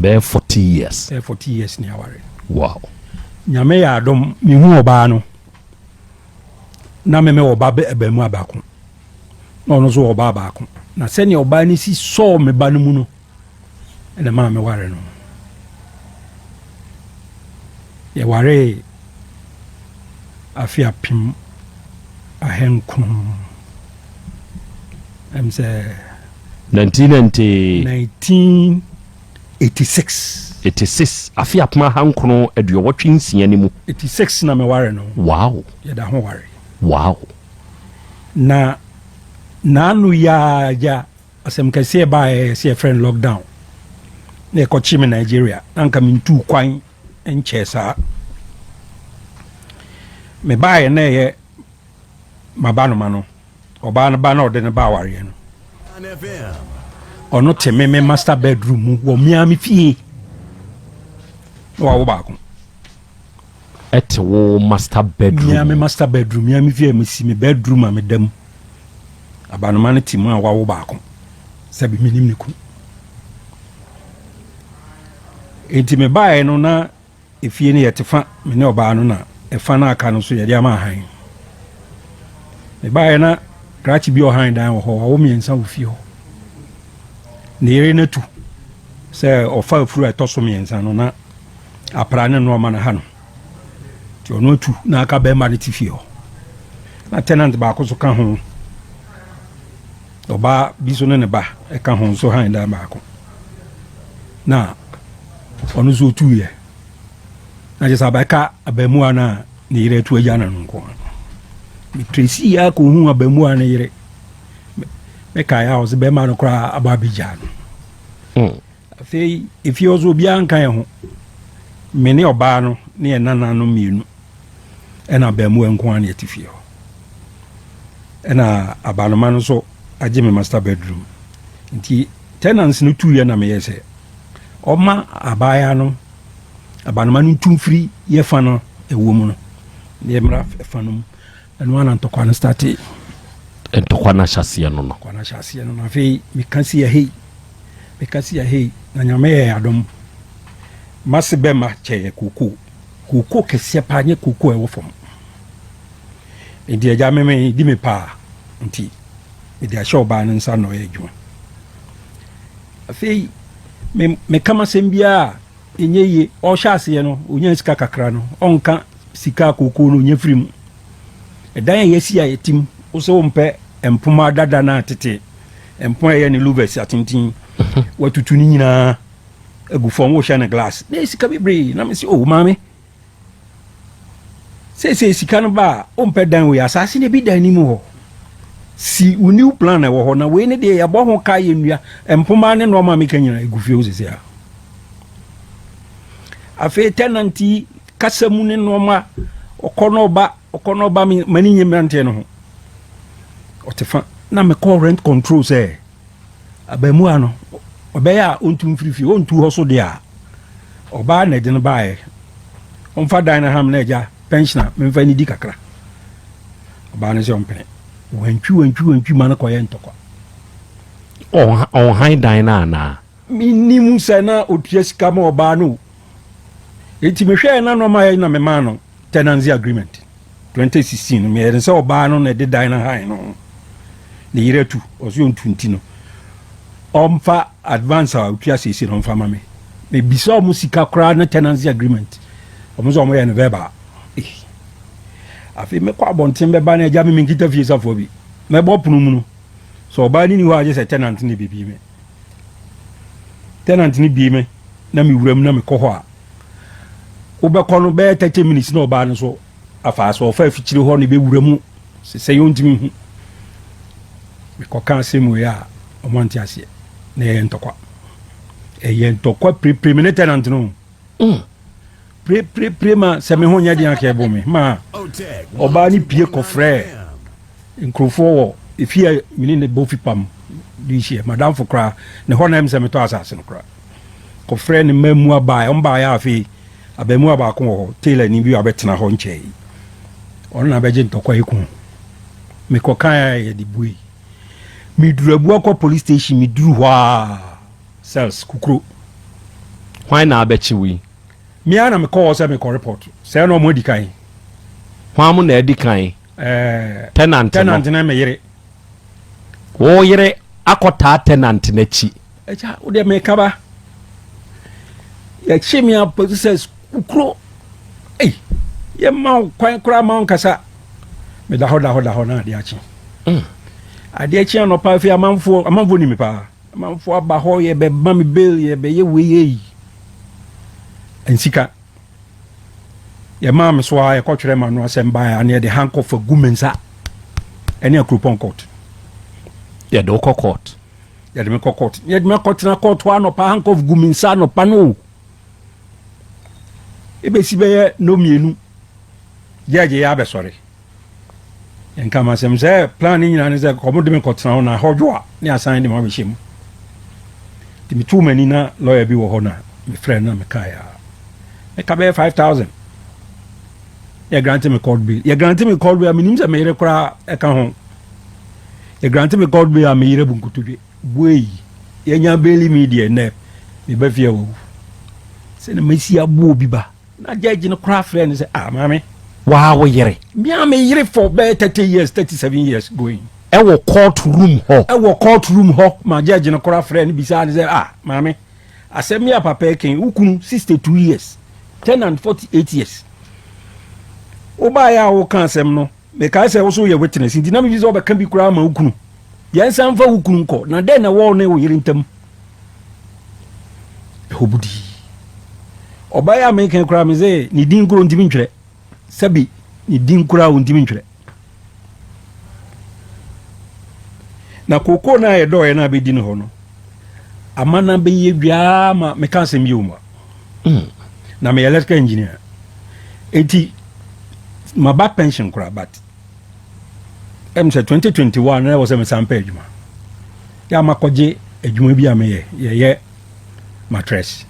Bɛyɛ 40 years. Bɛyɛ 40 years ni aware. Wow. Nyame yɛ adom mehu ɔbaa no. Na me mewɔ ba abarimaa baako, na ɔno nso wɔ ɔbaa baako. Na sɛnea ɔbaa no si sɔɔ me ba no mu no, ɛna maa meware no. Yɛwaree afe 1999. Ɛm sɛ. 1990. 1986. 86 afe 1986 no mu. 86 na meware no. Wow. Yɛda ho ware. Wow. Na naano yi ara gya asɛm kɛseɛ baeɛ sɛ yɛfrɛ no lockdown na yɛkɔkye me Nigeria na anka mentuu kwan nkyɛɛ saa. Mebaeɛ na ɛyɛ m'abanoma no ɔbaa no ba na ɔde no ba awareɛ no ɔno te me me master bedroom mu wɔ mea me fie na wawo baako. Ɛte wo master bedroom. Mea me master bedroom, mea me fie a mesi me bedroom a meda mu. Abanoma no te mu a wawo baako. Sɛbi menim ne kunu. Enti mebaeɛ no na efie no yɛte fa, me ne ɔbaa no na ɛfa no aka no nso yɛde ama ahan. Mebaeɛ na krakye bi ɔhan dan wɔ hɔ, wawo mmiɛnsa wɔ fie hɔ. Ne yere no atu sɛ ɔfa afuru a ɛtɔ so mmiɛnsa no na Apra ne nnoɔma no ha no nti ɔno atu na aka bɛrima no te fie hɔ na tenant baako so ka ho ɔbaa bi so ne ne ba ɛka ho nso han dan baako na ɔno nso ɔtuiɛ na kyɛ sɛ abɛka abamua no a ne yere atu agya no no nko a metrɛsi yɛ akɔhu abamua no yere mekaeɛ a ɔsɛ bɛrima no koraa aba abɛgya no hmm. Afei efie hɔ nso obiara nka yɛn ho. Me ne ɔbaa no ne yɛn nananom mmienu ɛna abaamua nko ara na yɛte fie hɔ. Ɛna abanoma no nso agye me master bedroom. Nti tenants no tuiɛ na meyɛ sɛ ɔma abaayaa no abanoma no ntu mfiri yɛ fa no ɛwɔ mu no na yɛmmra fa no mu. Ɛno ara na ntɔkwa no startee. Ntɔkwa no ahyɛaseɛ no no. Ntɔkwa no ahyɛaseɛ no no. Afei meka si ahei, meka si ahei, na Nyame yɛɛ adom. M'ase bɛma kyɛɛ kookoo. Kookoo kɛseɛ paa, nyɛ kookoo a ɛwɔ fam. Nti agya me me di me paa, nti mede ahyɛ ɔbaa no nsa na ɔyɛ adwuma. Afei me meka m'asɛm biara Ɛnyɛ yie. Ɔhyɛ aseɛ no, ɔnya sika kakra no, ɔnka sika a kookoo no ɔnya firi mu. Ɛdan a yɛasi a yɛte mu, wo sɛ wompɛ mpoma dada no a tete mpoma a ɛyɛ ne louvers atenten, watutu ne nyinaa agu fam, wohyɛ no glass. Na ɛyɛ sika bebree. Na mese, oh maame, Seesei sika no ba a, wompɛ dan wei, asaase no ebi da anim hɔ. Si wo new plan na ɛwɔ hɔ na wei ne deɛ yɛabɔ ho ka yɛ nnua, mpoma ne nneɛma a meka nyinaa egu fie hɔ seesei a. Afei tenant yi kasa mu ne nneɛma ɔkɔ na ɔba ɔkɔ na ɔba m'ani nye mmeranteɛ no ho. Ɔte fa na mekɔ rent control sɛ Abarimaa no, ɔbɛyɛ a ɔntu mfiri fie, ɔntu hɔ so deɛ a, ɔbaa na ɛde no baeɛ. Ɔmfa dan no ham na agya pensioner memfa nidi kakra. Ɔbaa no sɛ ɔmpene. Wantwi wantwi wantwi ma no kɔyɛ ntɔkwa. Ɔnhan dan no anaa? Mennim sɛ na ɔtua sika ma ɔbaa no o. Enti mehwɛɛ na nɔɔma yɛ na memaa no tenancy agreement. 2016 no meyɛ no sɛ ɔbaa no na ɛde dan no han no ne yere atu ɔsɛ ɔntu nti no ɔmfa advance a ɔtua seesei no ɔmfa ma me mebisa ɔmo sika koraa ne tenancy agreement ɔmo sɛ ɔmo yɛ no verbal eh. Afei mɛkɔ abɔnten bɛba no agya me menkita fie safoa bi mɛbɔ pono mu no sɛ ɔbaa no ni hɔ a gye sɛ tenant ne bɛbie me tenant ne bie me na mewura mu na mekɔ hɔ a Wobɛkɔ no bɛyɛ 30 minutes na ɔbaa no so afa so ɔfa afikyire hɔ na ɛbɛwura mu sɛ yɛ ɔntumi hu. Mekɔka asɛm wei a ɔmo ante aseɛ na ɛyɛ ntɔkwa. Ɛyɛ ntɔkwa pirepire me ne tenant no. Mm. Pirepirepire ma sɛ me ho nyɛ den aka ɛbo me ma ɔbaa no pie kɔfrɛɛ nkurɔfoɔ wɔ efie a mene ne bɔ fipam de hyia madamfo koraa ne hɔ na ɛm sɛ metɔ asase no koraa. Kɔfrɛɛ ne mmaamua baeɛ. Wɔn baeɛ a afei abaamua baako wɔ hɔ, tailorni bi abɛtena hɔ nkyɛe yi. Ɔno na abɛgye ntɔkwa yi ko. Mekɔkae a yɛde buei. Meduru Abuakwa police station, meduru hɔ a cells kukuro. Hwan na abɛkye wo yi? Me ara na mekɔɔ hɔ sɛ mekɔ report. Sɛɛ na wɔn adi kan. Hwan mo na adi kan? Ɛɛ, Tenant no. Tenant no me yere. Wo yere akɔtaa tenant no akyi. Agya, wo deɛ meka ba. Yɛkye me apɔsi sɛ kukuro. Ei, yɛma wo kwan koraa ma wo nkasa. Meda hɔ da hɔ da hɔ na ade akye. Mm. Adeɛ kye anɔpa afei amanfoɔ amanfoɔ nim me paa. Amanfoɔ aba hɔ yɛbɛma me bail yɛbɛyɛ wei yɛ yi. Nsika. Yɛmaa me so ara yɛkɔtwerɛ ma no asɛm baeɛ a na yɛde handcuff agu me nsa ɛne Akuropɔn court. Yɛde wo kɔ court. Yɛde me kɔ court. Yɛde me akɔtena court hɔ anɔpa handcuff gu me nsa anɔpa no o. Ebesi bɛyɛ no mmienu judge yɛ abɛsɔre. Yɛnka m'asɛm sɛ plan no nyinaa ne sɛ wɔn de me kɔtena hɔ na hɔ dwo a ne asan de me abɛhyɛ mu. Nti metuu m'ani na lawyer bi wɔ hɔ na mefrɛ no na mekaeɛ a meka bɛyɛ 5000 yɛ grante me court bail. Yɛ grante me court bail a menim sɛ me yere koraa ɛka ho. Yɛ grante me court bail a me yere bu nkotodwe. Buei yɛnya bail mi deɛ nnɛ meba fie a wawu. Sɛ na masi aboɔ bi ba. Na judge no koraa frɛ no sɛ, ah maame. Waa wo yere. Me a me yere for bɛyɛ 30 years, 37 years going. Ɛwɔ court room hɔ. Ɛwɔ court room hɔ ma judge no koraa frɛ no bisaa no sɛ, ah maame, asɛm yi a papa yi kan, wo kunu 62 years, tenant 48 years. Wobaeɛ a woka asɛm no, mekae sɛ wo so woyɛ witness nti na mefi sɛ wobɛka bi koraa ma wo kunu. Yɛnsan mfa wo kunu nkɔ, na dɛn na ɛwɔ wo ne wo yere ntam? Ɛhɔ budii. Ɔbaa yi a meka koraa me sɛ ne din koro ntumi ntwerɛ. Sɛbi ne din koraa ɔntumi ntwerɛ. Na kookoo no a yɛdɔɔyɛ no a bɛdi no hɔ no, ama no bɛyɛ dwaa ma meka asɛm yi mu a. Na meyɛ electrical engineer. Enti maba pension koraa but ɛm sɛ 2021 na ɛwɔ sɛ mesan pɛ adwuma. Yɛ a makɔgye adwuma bi a meyɛ, yɛyɛ mattress.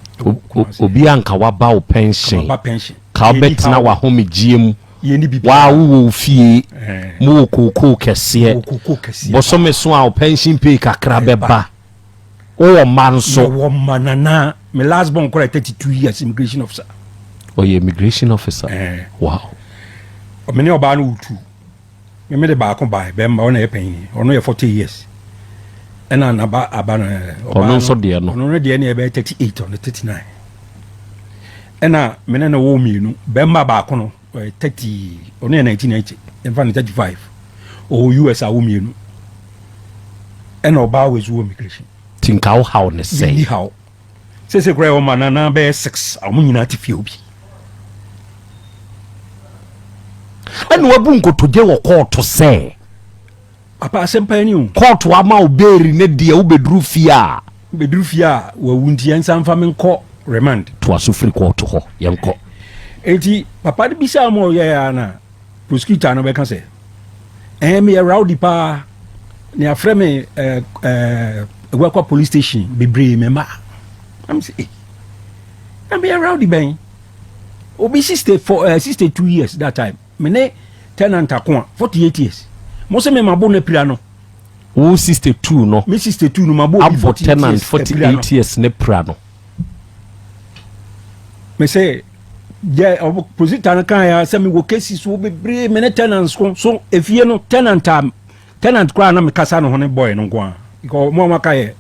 Obi a nka waba wo pension, Waba pension. ka wobɛtena w'ahomegyeɛ mu, Yɛni bibi. waa wowɔ wo fie, mowɔ kookoo kɛseɛ, Wɔ kookoo kɛseɛ. bosome so a wo pension pay kakra bɛba, wowɔ mma nso. Yɛwɔ mma nana. Me last born koraa 32 years immigration officer. Ɔyɛ immigration officer. Wow. Me ne ɔbaa no wɔ tu. Me me de baako bae bɛrima ɔno yɛ panyin. Ɔno yɛ 40 years. Ɛna naba aba no ɔbaa Ɔno nso deɛ no. Ɔno no deɛ no yɛ bɛyɛ 38 ɔno 39. Ɛna me ne no wɔ mmienu. Bɛrima baako no ɔyɛ 30 ɔno yɛ 1990. Yɛmfa no 35. Ɔwɔ US a wɔ mmienu. Ɛna ɔbaa wɔ nso wɔ immigration. Ti nka wo haw ne sɛn? Menni haw. Sese koraa ɛwɔ ma nana bɛyɛ 6 a wɔn nyinaa te fie hɔ bi. Ɛna wabu nkotodwe wɔ kɔɔto sɛ. Papa asɛm paa ni o. Kɔɔto ama wo beeri ne deɛ wobɛduru fie a. Bɛduru fie a wawu nti yɛnsan mfa me nkɔ remand. Toa so firi kɔɔto hɔ yɛnkɔ. Enti papa no bisaa mu a ɔyɛɛ a na prosecutor no bɛka sɛ ɛɛ meyɛ rowdy paa na yɛafrɛ me ɛɛ ɛɛ Aguakwa police station bebree me mma. Na me sɛ eh na meyɛ rowdy bɛn? Obi 64 ɛɛ 62 years that time me ne tenant ako a 48 years mo sɛ me ma bo no apira no. Wo 62 no. Me 62 no ma bo obi 48 tenant years 48 years ne pira no. Me sɛ yɛ ɔmo prosecutor no kan ya sɛ mewɔ cases wɔ bebree me ne tenants ko so efie no tenant a tenant koraa na mekasa ne ho ne boy no nko a because ɔmo a wɔaka yɛ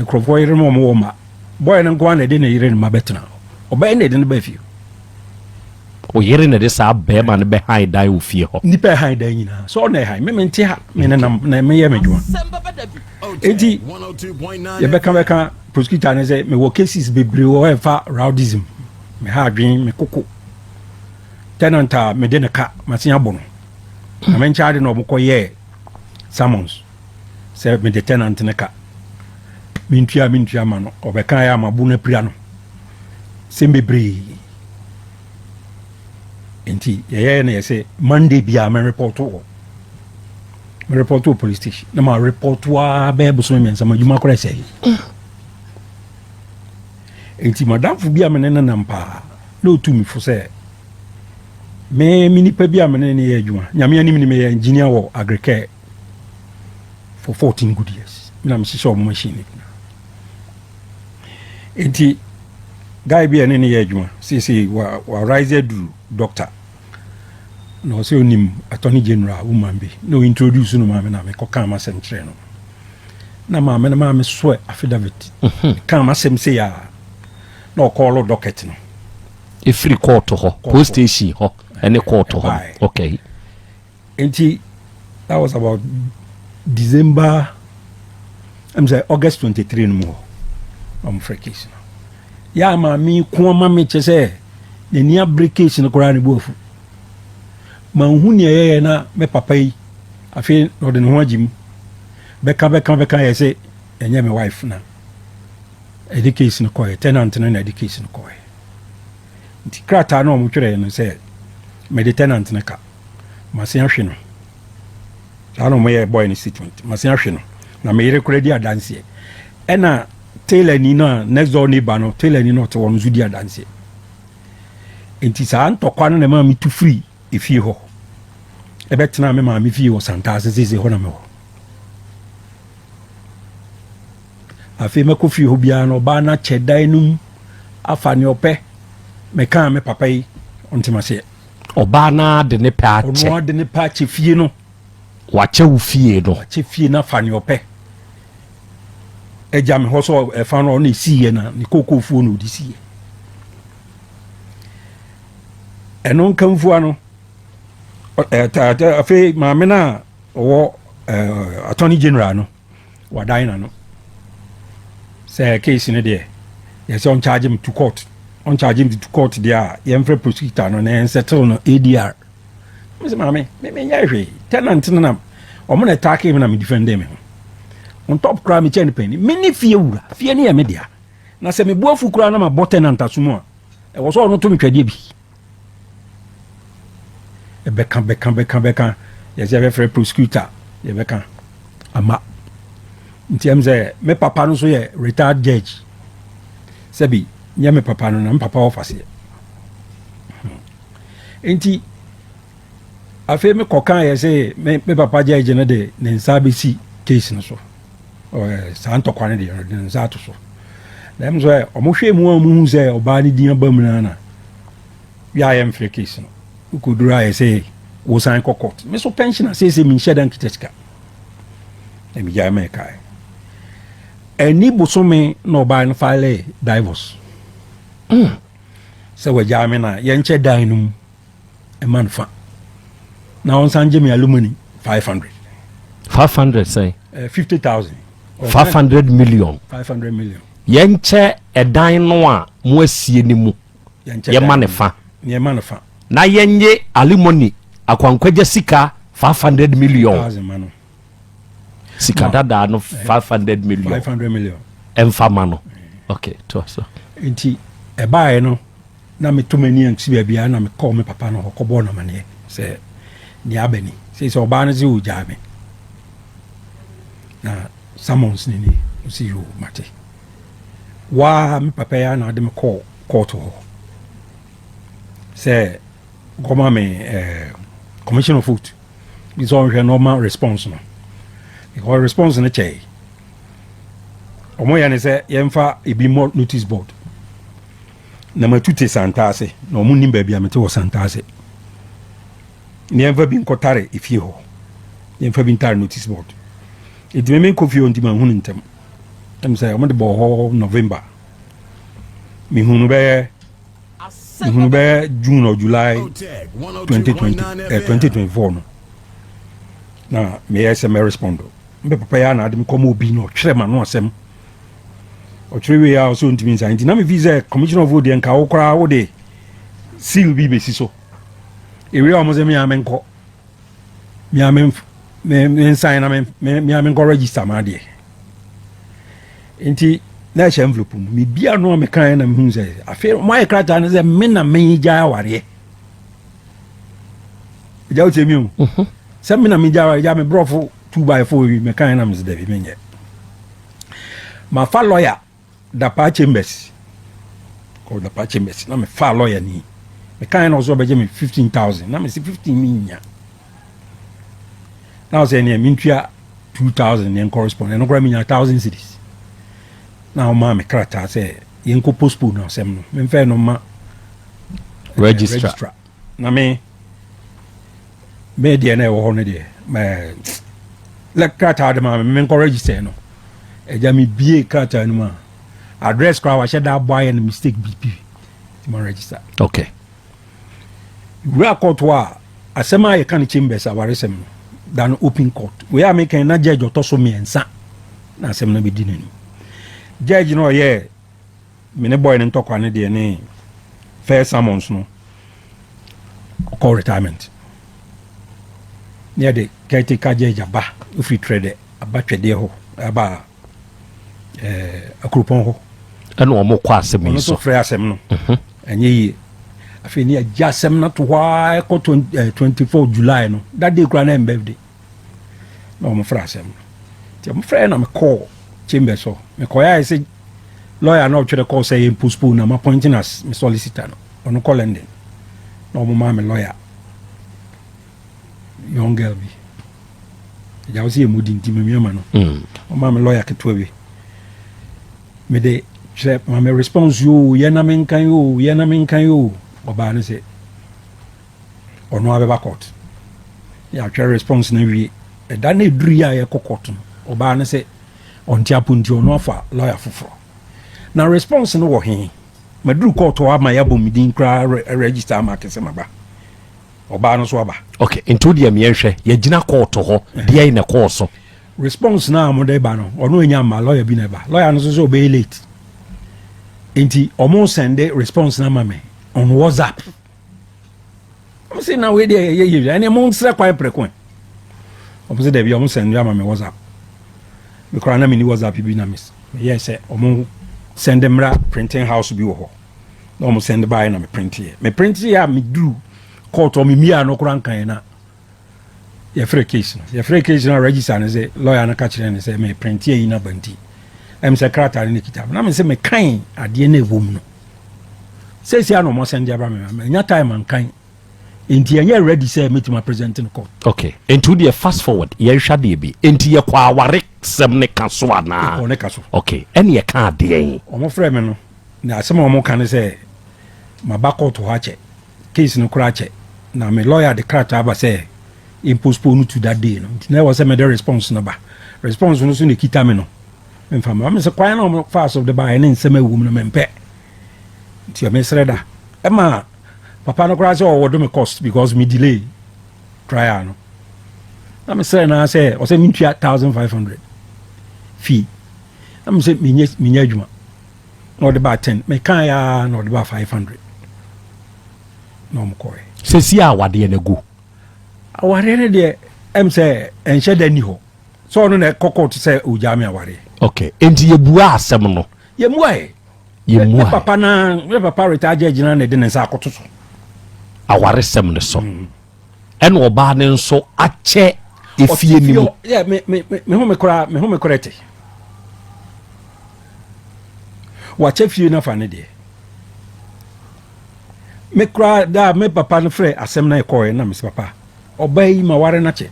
nkurɔfoɔ yere no ɔmo wɔ mma boy no nko a na ɛde ne yere ne mma bɛtena ɔbɛyɛ na ɛde no ba fie. O yere na ɛde saa bɛrima no bɛhan dan wɔ fie hɔ. Nipa ɛhan dan nyinaa sɛ ɔna ɛhan me mente ha me nenam na meyɛ m'adwuma enti yɛbɛka bɛka prosecutor ne sɛ mewɔ cases bebree wɔ ɛfa rowdyism me ha adwene me koko tenant a mede ne ka masen abɔ no na me nkyɛn ade na ɔmo kɔ yɛɛ summons sɛ mede tenant ne ka mentua mentua ma no ɔbɛka yɛ ama bo no apira no sɛm bebree nti yɛyɛ na yɛsɛ Monday biara me report wɔ me report wɔ police station na ma report waa bɛyɛ bosome mmiɛnsa ma adwuma koraa sɛe nti madamfo bi a me ne no nam paa na ɔtu me fo sɛ me me nipa bi a me ne no yɛ adwuma nyame anim ni meyɛ engineer wɔ agricare for 14 good years me na mehyehyɛ ɔmo machine no nti guy bi a ɛne ne yɛ adwuma seesei wa wa rise aduru doctor na ɔsɛ onim attorney general woman bi na o introduce no maame na mekɔ kaa m'asɛm kyerɛ no na maame no maame soɛ affidavit kaa m'asɛm sɛ a na ɔkɔɔlo docket no ɛfiri kɔɔto hɔ police station hɔ ɛne kɔɔto hɔ okay nti that was about December, sɛ August 23 no mu hɔ na ɔmfrɛ case no. Yɛ a maame ko ama me kyɛ sɛ n'ani abere case no koraa, ne bu afu. Manhu nea ɛyɛyɛ na me papa yi afei na ɔde ne ho agye mu bɛka bɛka bɛka yɛ sɛ ɛnyɛ me wife na ɛde case no kɔɛ, tenant no na ɛde case no kɔɛ. Nti krataa no a ɔmo no sɛ mede tenant no ka mase ahwe no, saa na ɔmo yɛ boy no statement, mase ahwe no na meyere koraa di adanseɛ, ɛna tailor ni no a next door neighbor no, tailor ni no ɔte hɔ no nso di adanseɛ. Nti saa ntɔkwa no na ɛma metu firi efie hɔ ɛbɛtena me maame fie wɔ Santaase. Sese hɔ na mewɔ. Afei mɛkɔ fie hɔ biara no, ɔbaa no akyɛ dan no mu afa nea ɔpɛ. Mekaa me papa yi ɔntem aseɛ. Ɔbaa no de ne pɛ akyɛ. Ɔno de ne pɛ akyɛ fie no. Wakyɛ wo fie no. Wakyɛ fie no afa nea ɔpɛ agya me hɔ sɛ ɛfa no ɔno ɛsiiɛ na ne kookoofuo na ɔde siiɛ. Ɛno nkamfua no, afei maame no a ɔwɔ attorney general no wadan na no sɛ case no deɛ, yɛsɛ ɔncharge me to court. Ɔncharge me to court deɛ a, yɛmfrɛ prosecutor no na yɛnsettle no ADR. Mesɛ maame, menyɛ hwee, tenant no nam ɔmo na ɛtaake me na me defend me ho. On top koraa, mekyɛ no pani, me ne fie wura, fie no yɛ me dea, na sɛ mebo afu koraa na mabɔ tenant aso mu a, ɛwɔ sɛ ɔno to me twɛdeɛ bi. Ɛbɛka bɛka bɛka bɛka, yɛsɛ yɛbɛfrɛ prosecutor, yɛbɛka ama. Nti sɛ me papa no nso yɛ retired judge, sɛbi nyɛ me papa no na me papa wɔ faseɛ. Nti afei me kɔka yɛ sɛ me papa judge no de ne nsa bɛsi case no so. Saa ntɔkwa no deɛ, ɔde ne nsa ato so na sɛ ɔmo hwɛ mu a, ɔmo hu sɛ ɔbaa no din aba mu no na yɛ a yɛmfrɛ case no. Wokɔduru a, yɛ sɛ wosan kɔ court. Me so pension a seesei menhyɛ da nkita sika na megyae ma ɛkae. Ɛni bosome na ɔbaa no file divorce sɛ wagyaa me na yɛnkyɛ dan no mu ɛma no fa na ɔnsan gye me alimony 500. 500 sɛn? 50,000. 500 million. 500 million. Yɛnkyɛ ɛdan no a mo asie ne mu. Yɛnkyɛ yɛma dan ne no. Fa. Yɛma no fa. Na yɛnye alimony, akwankwagya sika 500 million. Thousand ma no. Sika dadaa no, 500 million. 500 million. Ɛmfa ma no. Okay, to so. Nti ɛbaeɛ no na meto m'ani ansi baabiara na mekɔɔ me papa no hɔ kɔbɔɔ no amanneɛ sɛ nea aba ni sɛ ɔbaa no sɛ ɔgyaa me na summons ne ni. Ɔsi yo, mate. Waa me papa yi a na ade me kɔɔ court hɔ sɛ kɔma me commission of oath bi sɛ ɔnhwɛ na ɔma response no, because response no kyɛe. Ɔmo yɛ ne sɛ yɛmfa ebi mmɔ notice board na matu te Santaase na ɔmo nim baabi a mete wɔ Santaase, ne yɛmfa bi nkɔtare efie hɔ, yɛmfa bi ntare notice board. Eti mɛmɛ nkɔ fie hɔ nti ma hu no ntɛm. Sɛ ɔmo de bɔ hɔ November, mehunu bɛyɛ June or July 2020, 2024 no na meyɛ sɛ mɛ respond. Mbɛ papa yi a na ade me kɔma obi na ɔtwerɛ ma no asɛm. Ɔtwerɛ wei a ɔsɛ ɔntumi nsa, nti na mefi sɛ commission of deɛ nka wo koraa wode seal bi bɛsi so. Ewie a, ɔmo sɛ mea menkɔ, mea mensan na mea menkɔ register ma adeɛ. Nti na ɛhyɛ envelope mu. Mebia no a mekaeɛ na mehu sɛ afei moayɛ krataa no sɛ me na megyae awareɛ. Agya, wotie mi o, sɛ me na megyae awareɛ. Gya me borɔfo 2 by 4 yi mekaeɛ na mesɛ dabi, menyɛ. Mafa lawyer Dapa Chambers, kɔ Dapa Chambers na mefa lawyer ni. Mekaeɛ na ɔsɛ ɔbɛgye me 15,000 na mese 15 menya na ɔsɛ neɛ mentua 2000 ne correspond. Ɛno koraa menya 1000 cedis na ɔmaa me krataa sɛ yɛnkɔ postpone no asɛm no, memfɛ no ma registrar. Registrar na me deɛ na ɛwɔ hɔ no deɛ mɛ lɛ krataa de ma me menkɔ register no. Ɛgya, mebie krataa no mu a, address koraa wahyɛ da abɔ ayɛ no mistake bi nti ma register. Wura court a, asɛm a yɛka no chambers awaresɛm no, Da no open court. Wei a meka yi na judge ɔtɔ so mmiɛnsa na asɛm no bɛdi n'anim. Judge no ɔyɛɛ me ne boy no ntɔkwa no deɛ ne first summons no ɔkɔ retirement. Ne yɛde caretaker judge aba ofiri Trɛdɛ aba twɛdeɛ hɔ aba ɛɛ Akuropɔn hɔ. Ɛna wɔn kɔ asɛm yi so. Ɔno nso frɛ asɛm no. Ɛnyɛ yie. Afei ne yɛgye asɛm no to hɔ ara ɛkɔ 24 July no. That day koraa na ɛyɛ birthday. Na wɔn frɛ asɛm no. Nti wɔn frɛ na mekɔɔ chambers hɔ. Mekɔɛ ayɛ sɛ lawyer na ɔtwerɛ kɔɔ sɛ yɛn postpone na ma appointing as me solicitor no. Ɔno kɔ London. Na wɔn maa me lawyer young girl bi. Agya wo sɛ yɛ mu di nti memia ma no. Wɔn maa me lawyer ketewa bi. Mede kyerɛ ma me response yoo yɛ na menkan yoo yɛ na menkan yoo ɔbaa no sɛ ɔno abɛba court. Yɛatwerɛ response no awie. Ɛda no ɛduru yi a yɛkɔ court no ɔbaa no sɛ ɔnte apo nti ɔno afa lawyer foforɔ. Na response no wɔ he? Maduru court hɔ ama yɛabɔ me din koraa register ama akɛsɛ maba. Ɔbaa no so aba. Ok, nti wodeɛ meɛnhwɛ yɛgyina court hɔ deɛ na ɛkɔɔ so. Response no a mode ba no ɔno ɛnya mma lawyer bi na ɛba. Lawyer no nso sɛ ɔbɛyɛ late. Nti ɔmo send response no ama me on WhatsApp. Ɔmo sɛ na wei deɛ yɛ yɛ ɛne mo nsrɛ kwan prɛko ɛ. Ɔmo sɛ dabi ɔmo send ama me WhatsApp. Me koraa na menni WhatsApp bi na me yɛ sɛ ɔmo send mmra printing house bi wɔ hɔ. Na ɔmo send baeɛ na me print yɛ. Me print yɛ a me duru court ɔmo mia no koraa nkan na yɛfrɛ case no. Yɛfrɛ case no a register no sɛ lawyer no ka kyerɛ no sɛ me print yɛ yi na ba nti. Ɛm sɛ krataa no ne kita. Na me sɛ mekan adeɛ no ɛwɔ mu no. Seesia na ɔmo send aba me ma. Manya time ankan. Nti ɛnyɛ ready sɛ mɛtumi present no court. Ok, nti wodeɛ fast forward yɛnhwɛ adeɛ bi. Nti yɛkɔ aware sɛm ne ka so anaa? Yɛkɔ ne ka so. Ok, ɛne yɛka adeɛ yi. Ɔmo frɛ me no na asɛm a ɔmo ka ne sɛ maba court hɔ akyɛ. Case no koraa akyɛ. Na me lawyer de krataa aba sɛ postpone to that day no. Nti na ɛwɔ sɛ mede response no ba. Response no so na ɛkita me no. Memfa ma. Me sɛ kwan na ɔmo faa so de baeɛ ne nsɛm a ɛwɔ mu no mempɛ. Nti ɔmesrɛ da. Ɛma papa no koraa sɛ ɔwɔ do me cost because me delay trial no. Na mesrɛ na sɛ ɔsɛ mentua 1500 fee. Na me sɛ menyɛ adwuma. Na ɔde ba 10. Mekaa ya na ɔde ba 500. Na ɔmo kɔɛ. Sɛsi a awadeɛ no agu. Awareɛ no deɛ ɛm sɛ ɛnhyɛ da ni hɔ. Sɛ ɔno na ɛkɔ court sɛ ɔgyaa me awareɛ. Ok, nti yɛbua asɛm no. Yɛmmua ɛ. Yɛmmua Me papa na me papa retired judge na na ɛde ne nsa akɔto so. Awaresɛm no so. Ɛna ɔbaa no nso akyɛ efie ni mu. Yɛ me me me ho me koraa me ho me koraa te. Wakyɛ fie no afa ne deɛ. Me koraa da me papa no frɛ asɛm na ɛkɔɛ na me sɛ papa ɔbaa yi ma ware no akyɛ.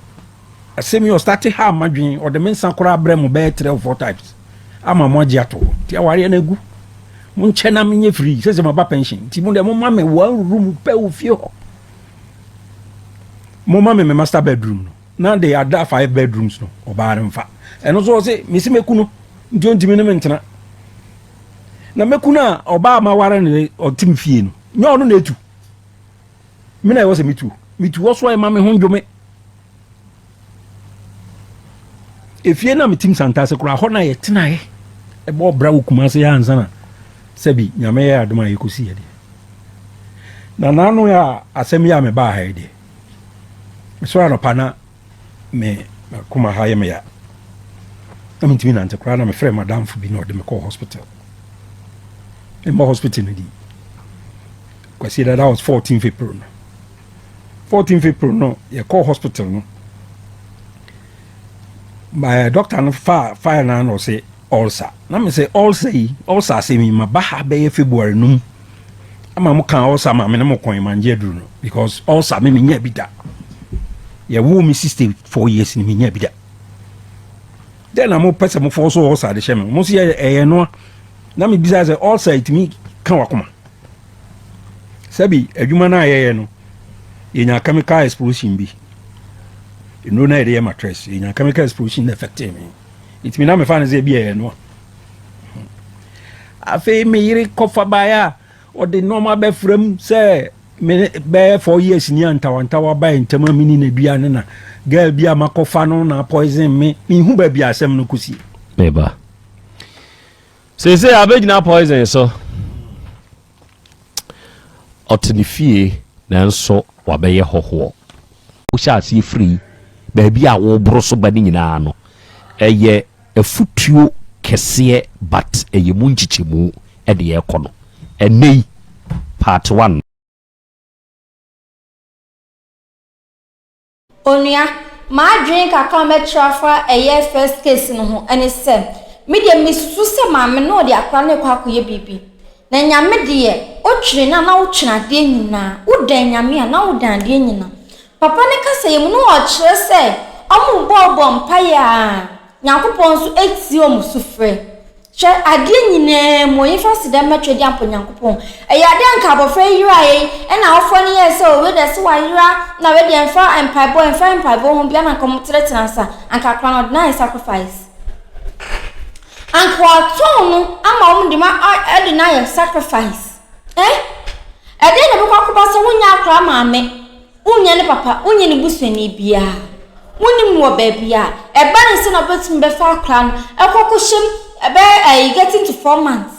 Asɛm yi ɔstarte ha ma dwen ɔde me nsa koraa brɛ mo bɛyɛ 3 or 4 times ama mo agye ato hɔ. Nti awareɛ no agu. Mo nkyɛ na menyɛ free sɛ sɛ maba pension. Nti mo deɛ momma me one room pɛ wɔ fie hɔ. Momma me me master bedroom no. Na de ada 5 bedrooms no ɔbaa no mfa. Ɛno nso ɔse mesi meku no nti ɔntumi ne me ntena. Na meku no a ɔbaa ma ware no ɔtem fie no. Nyɛ ɔno na etu. Me na ɛwɔ sɛ metu. Metu hɔ so a ɛma me ho ndwome. Efie na metim Santase koraa hɔ na yɛtenaeɛ. Ɛbɔ ɔbra wɔ Kumase yɛ ansa na sɛbi Nyame yɛ adom a yɛkɔsi yɛ deɛ. Na n'ano yɛ a asɛm yi a mebaa ha yi deɛ. Mesɔre anɔpa na me koma ha yɛ me ya. Na mentumi nante koraa na mefrɛ madamfo bi na ɔde me kɔɔ hospital. Memmɔ hospital no di. Kwasi that was 14th April no. 14th April no yɛkɔɔ hospital no. My doctor no fa fire na na ɔsɛ ulcer. Na me sɛ ulcer yi, ulcer asɛm yi ma ba ha bɛyɛ February no mu. Ama mo ka ulcer ma me ne mo kɔn ma ngye aduru no because ulcer me menya bi da. Yɛwoo me 64 years ni menya bi da. Then na mo pɛ sɛ mo fɔ so ulcer de hyɛ me. Mo so yɛ ɛyɛ no. Na me bisa sɛ ulcer itumi ka wakoma. Sɛbi adwuma na yɛyɛ no yɛnya chemical explosion bi. Nnuro na yɛde yɛ mattress yɛnya chemical explosion na affect me. Itumi na mefa no sɛ bi ɛyɛ no. Afei me yere kɔfa baeɛ a ɔde nneɛma bɛfra mu sɛ me bɛyɛ 4 years ni a ntawantawa baeɛ ntam a meni na dua ne na girl bi a makɔfa no na poison me. Menhu baabi a asɛm no kɔsi. Meba. Seesei abɛgyina poison so. Ɔte ne fie nanso wabɛyɛ hɔhoɔ. Wohyɛ aseɛ firi baabi a woboro so ba no nyinaa no, ɛyɛ afutuo kɛseɛ but ɛyɛ mu nkyekyɛmu ɛde ɛkɔ no. Ɛnnɛ yi, part 1. Onua, m'adwene kakra a mɛkyerɛ afa ɛyɛ first case no ho ɛne sɛ, me deɛ mesusu sɛ maame no ɔde akora no rekɔ akɔyɛ biribi. Na Nyame deɛ, wotwene no a na wotwene adeɛ nyinaa, wodan Nyame a na wodan adeɛ nyinaa. Papa no kasa yi mu no ɔkyerɛ sɛ ɔmo bɔɔbɔ mpaeɛ a Nyankopɔn nso atie wɔn sufrɛ. Hwɛ, adeɛ nyinaa mu, yɛmfa aseda mma Tweaduampɔ Nyankopɔn. Ɛyɛ adeɛ a anka abɔfra yi yeraeɛ yi, ɛna awofoɔ no yɛɛ sɛ, o, wei deɛ sɛ wayera, na wei deɛ mfa mpaebɔ, mfa mpaebɔ ho bia na anka wɔn tenatena ase a, anka akora no ɔde no ayɛ sacrifice. Anka watɔn no ama wɔn de ma ɛde no ayɛ sacrifice. Eh? Ɛdeɛ na ɛbɛkɔ akɔba sɛ wonyɛ akora maame. Wonyɛ ne papa, wonyɛ ne busuani biara. Wonnim no wɔ baabi a. Ɛba ne sɛ na wobɛtumi bɛfa akwadaa no ɛkɔ kɔhyɛ mu ɛbɛyɛ ɛyi getting to 4 months.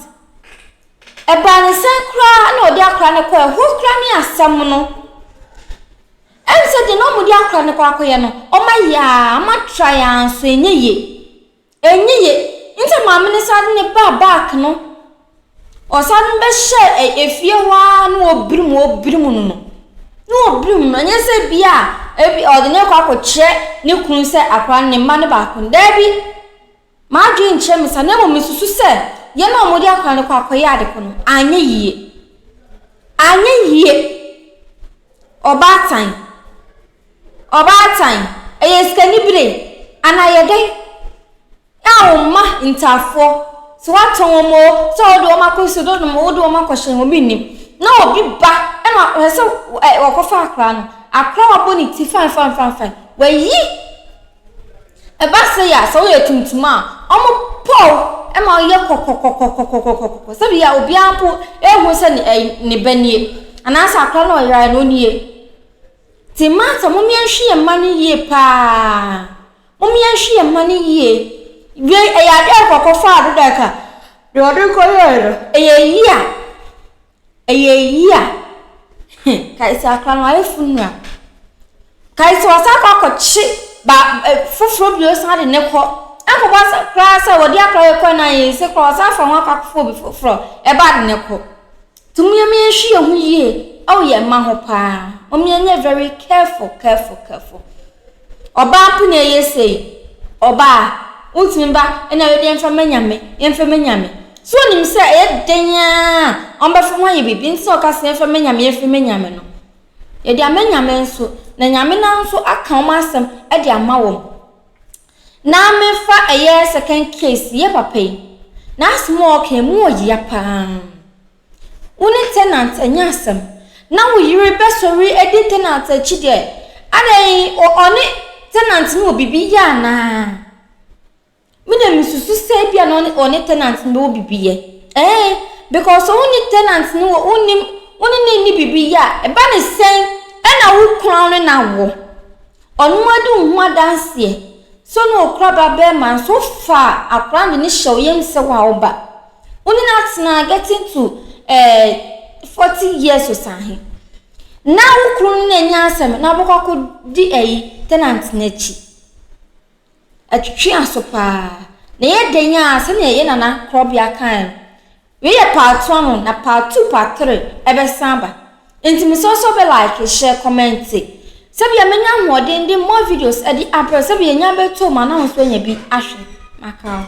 Ɛbaa ne sɛn koraa na ɔde akwadaa no kɔ ɛhɔ koraa ne asɛm no. Ɛm sɛ deɛ na wɔde akwadaa no kɔ akɔyɛ no, wɔayɛ a, wɔatra yɛ ara nso ɛnyɛ yie. Ɛnyɛ yie. Nti maame no san de ne baa back no. Ɔsan bɛhyɛɛ efie hɔ ara na ɔbirim ɔbirim no no. Na ɔbirim no, ɛnyɛ sɛ bi a ebi ɔde no rekɔ akɔkyerɛ ne kunu sɛ akwadaa no ne mma no baako no. Daabi. M'adwene nkyerɛ me saa na mmom mesusu sɛ yɛn a wɔde akwadaa no kɔ akɔyɛ ade ko no, anyɛ yie. Anyɛ yie. Ɔbaatan. Ɔbaatan, ɛyɛ sikanibere anaa ɛyɛ dɛn? A wo mma ntaafoɔ, sɛ woatɔn wɔn o, sɛ wode wɔn akɔ sukuu, wode wɔn wode wɔn akɔhyɛ obi nnim. Na obi ba ɛna ɔhwɛ sɛ ɛ wɔkɔfa akwadaa no, akwadaa a wabɔ ne ti fine fine fine fine, wayi. Ɛba sɛ yɛ a, sɛ woyɛ tuntum a, wɔpɔw ma woyɛ kɔkɔkɔkɔkɔkɔkɔkɔ sɛbi a obiara mpo ehu sɛ ne ɛyi ne ba nie anaasɛ akwadaa no a ɔyeraeɛ no ɔnie. Nti mmaa mom yɛnhwɛ yɛn mma no yie paa. Mom yɛnhwɛ yɛn mma no yie. Wei ɛyɛ adeɛ a kɔkɔfaa do dɛ ka deɛ ɔde kɔyɛɛ no ɛyɛ yie a ɛyɛ yie a kae sɛ akora no ayɛ funeral. Kae sɛ ɔsan akɔ akɔkye ba foforɔ bio san de ne kɔ. Ɛnkɔbɔ sɛ koraa sɛ wɔde akora yɛ kɔ na yɛ sɛ koraa ɔsan fa ho akɔ akɔfa obi foforɔ ɛba de ne kɔ. Nti mom yɛnhwɛ yɛn ho yie ɛwɔ yɛn mma ho paa. Mom yɛnyɛ very careful careful careful. Ɔbaa mpo na ɛyɛ sei. Ɔbaa, wontumi ba ɛna wei deɛ mfa ma Nyame, yɛmfa ma Nyame. So onim sɛ ɛyɛ den ara a ɔmbɛfa ho ayɛ biribi nti na ɔka sɛ yɛmfa ma Nyame, yɛmfa ma Nyame no. Yɛde ama Nyame nso, na Nyame no ara nso aka wɔn asɛm de ama wɔn. Na mefa ɛyɛ second case yɛ papa yi, n'asɛm a ɔka emu ɔyea paa. Wo ne tenant ɛnyɛ asɛm. Na wo yere bɛsɔre adi tenant akyi deɛ, adɛn ɔne tenant no wɔ biribi yɛ anaa? Me deɛ mesusu sɛ ebia na ɔne ɔne tenant no bɛwɔ biribi yɛ. Ɛɛ because sɛ wo ne tenant no wɔ wonim wo ne no nni biribi yɛ a, ɛba ne sɛn ɛna wo kunu ne no awo. Ɔno adi wo ho adanseɛ sɛ ɔne okura ba bɛrima nso wofa akora no de no hyɛ wo yam sɛ wo a wo ba. Wo ne no atena getting to eh, 40 years osahe. Na wo kunu no na anya asɛm na wobɛkɔ akɔdi ayi tenant no akyi. Ɛtwetwe aso paa. Na ɛyɛ dɛn ara sɛnea yɛn nana korɔbea kae no, wei yɛ part one o, na part two, part three ɛbɛsan aba. Nti mesrɛ wo sɛ wobɛ like, share, comment, sɛbea mɛnya ahoɔden de more videos de abrɛ wo, sɛbea yɛnya bɛtɔ mu a na wo nso anya bi ahwɛ. Maka wo.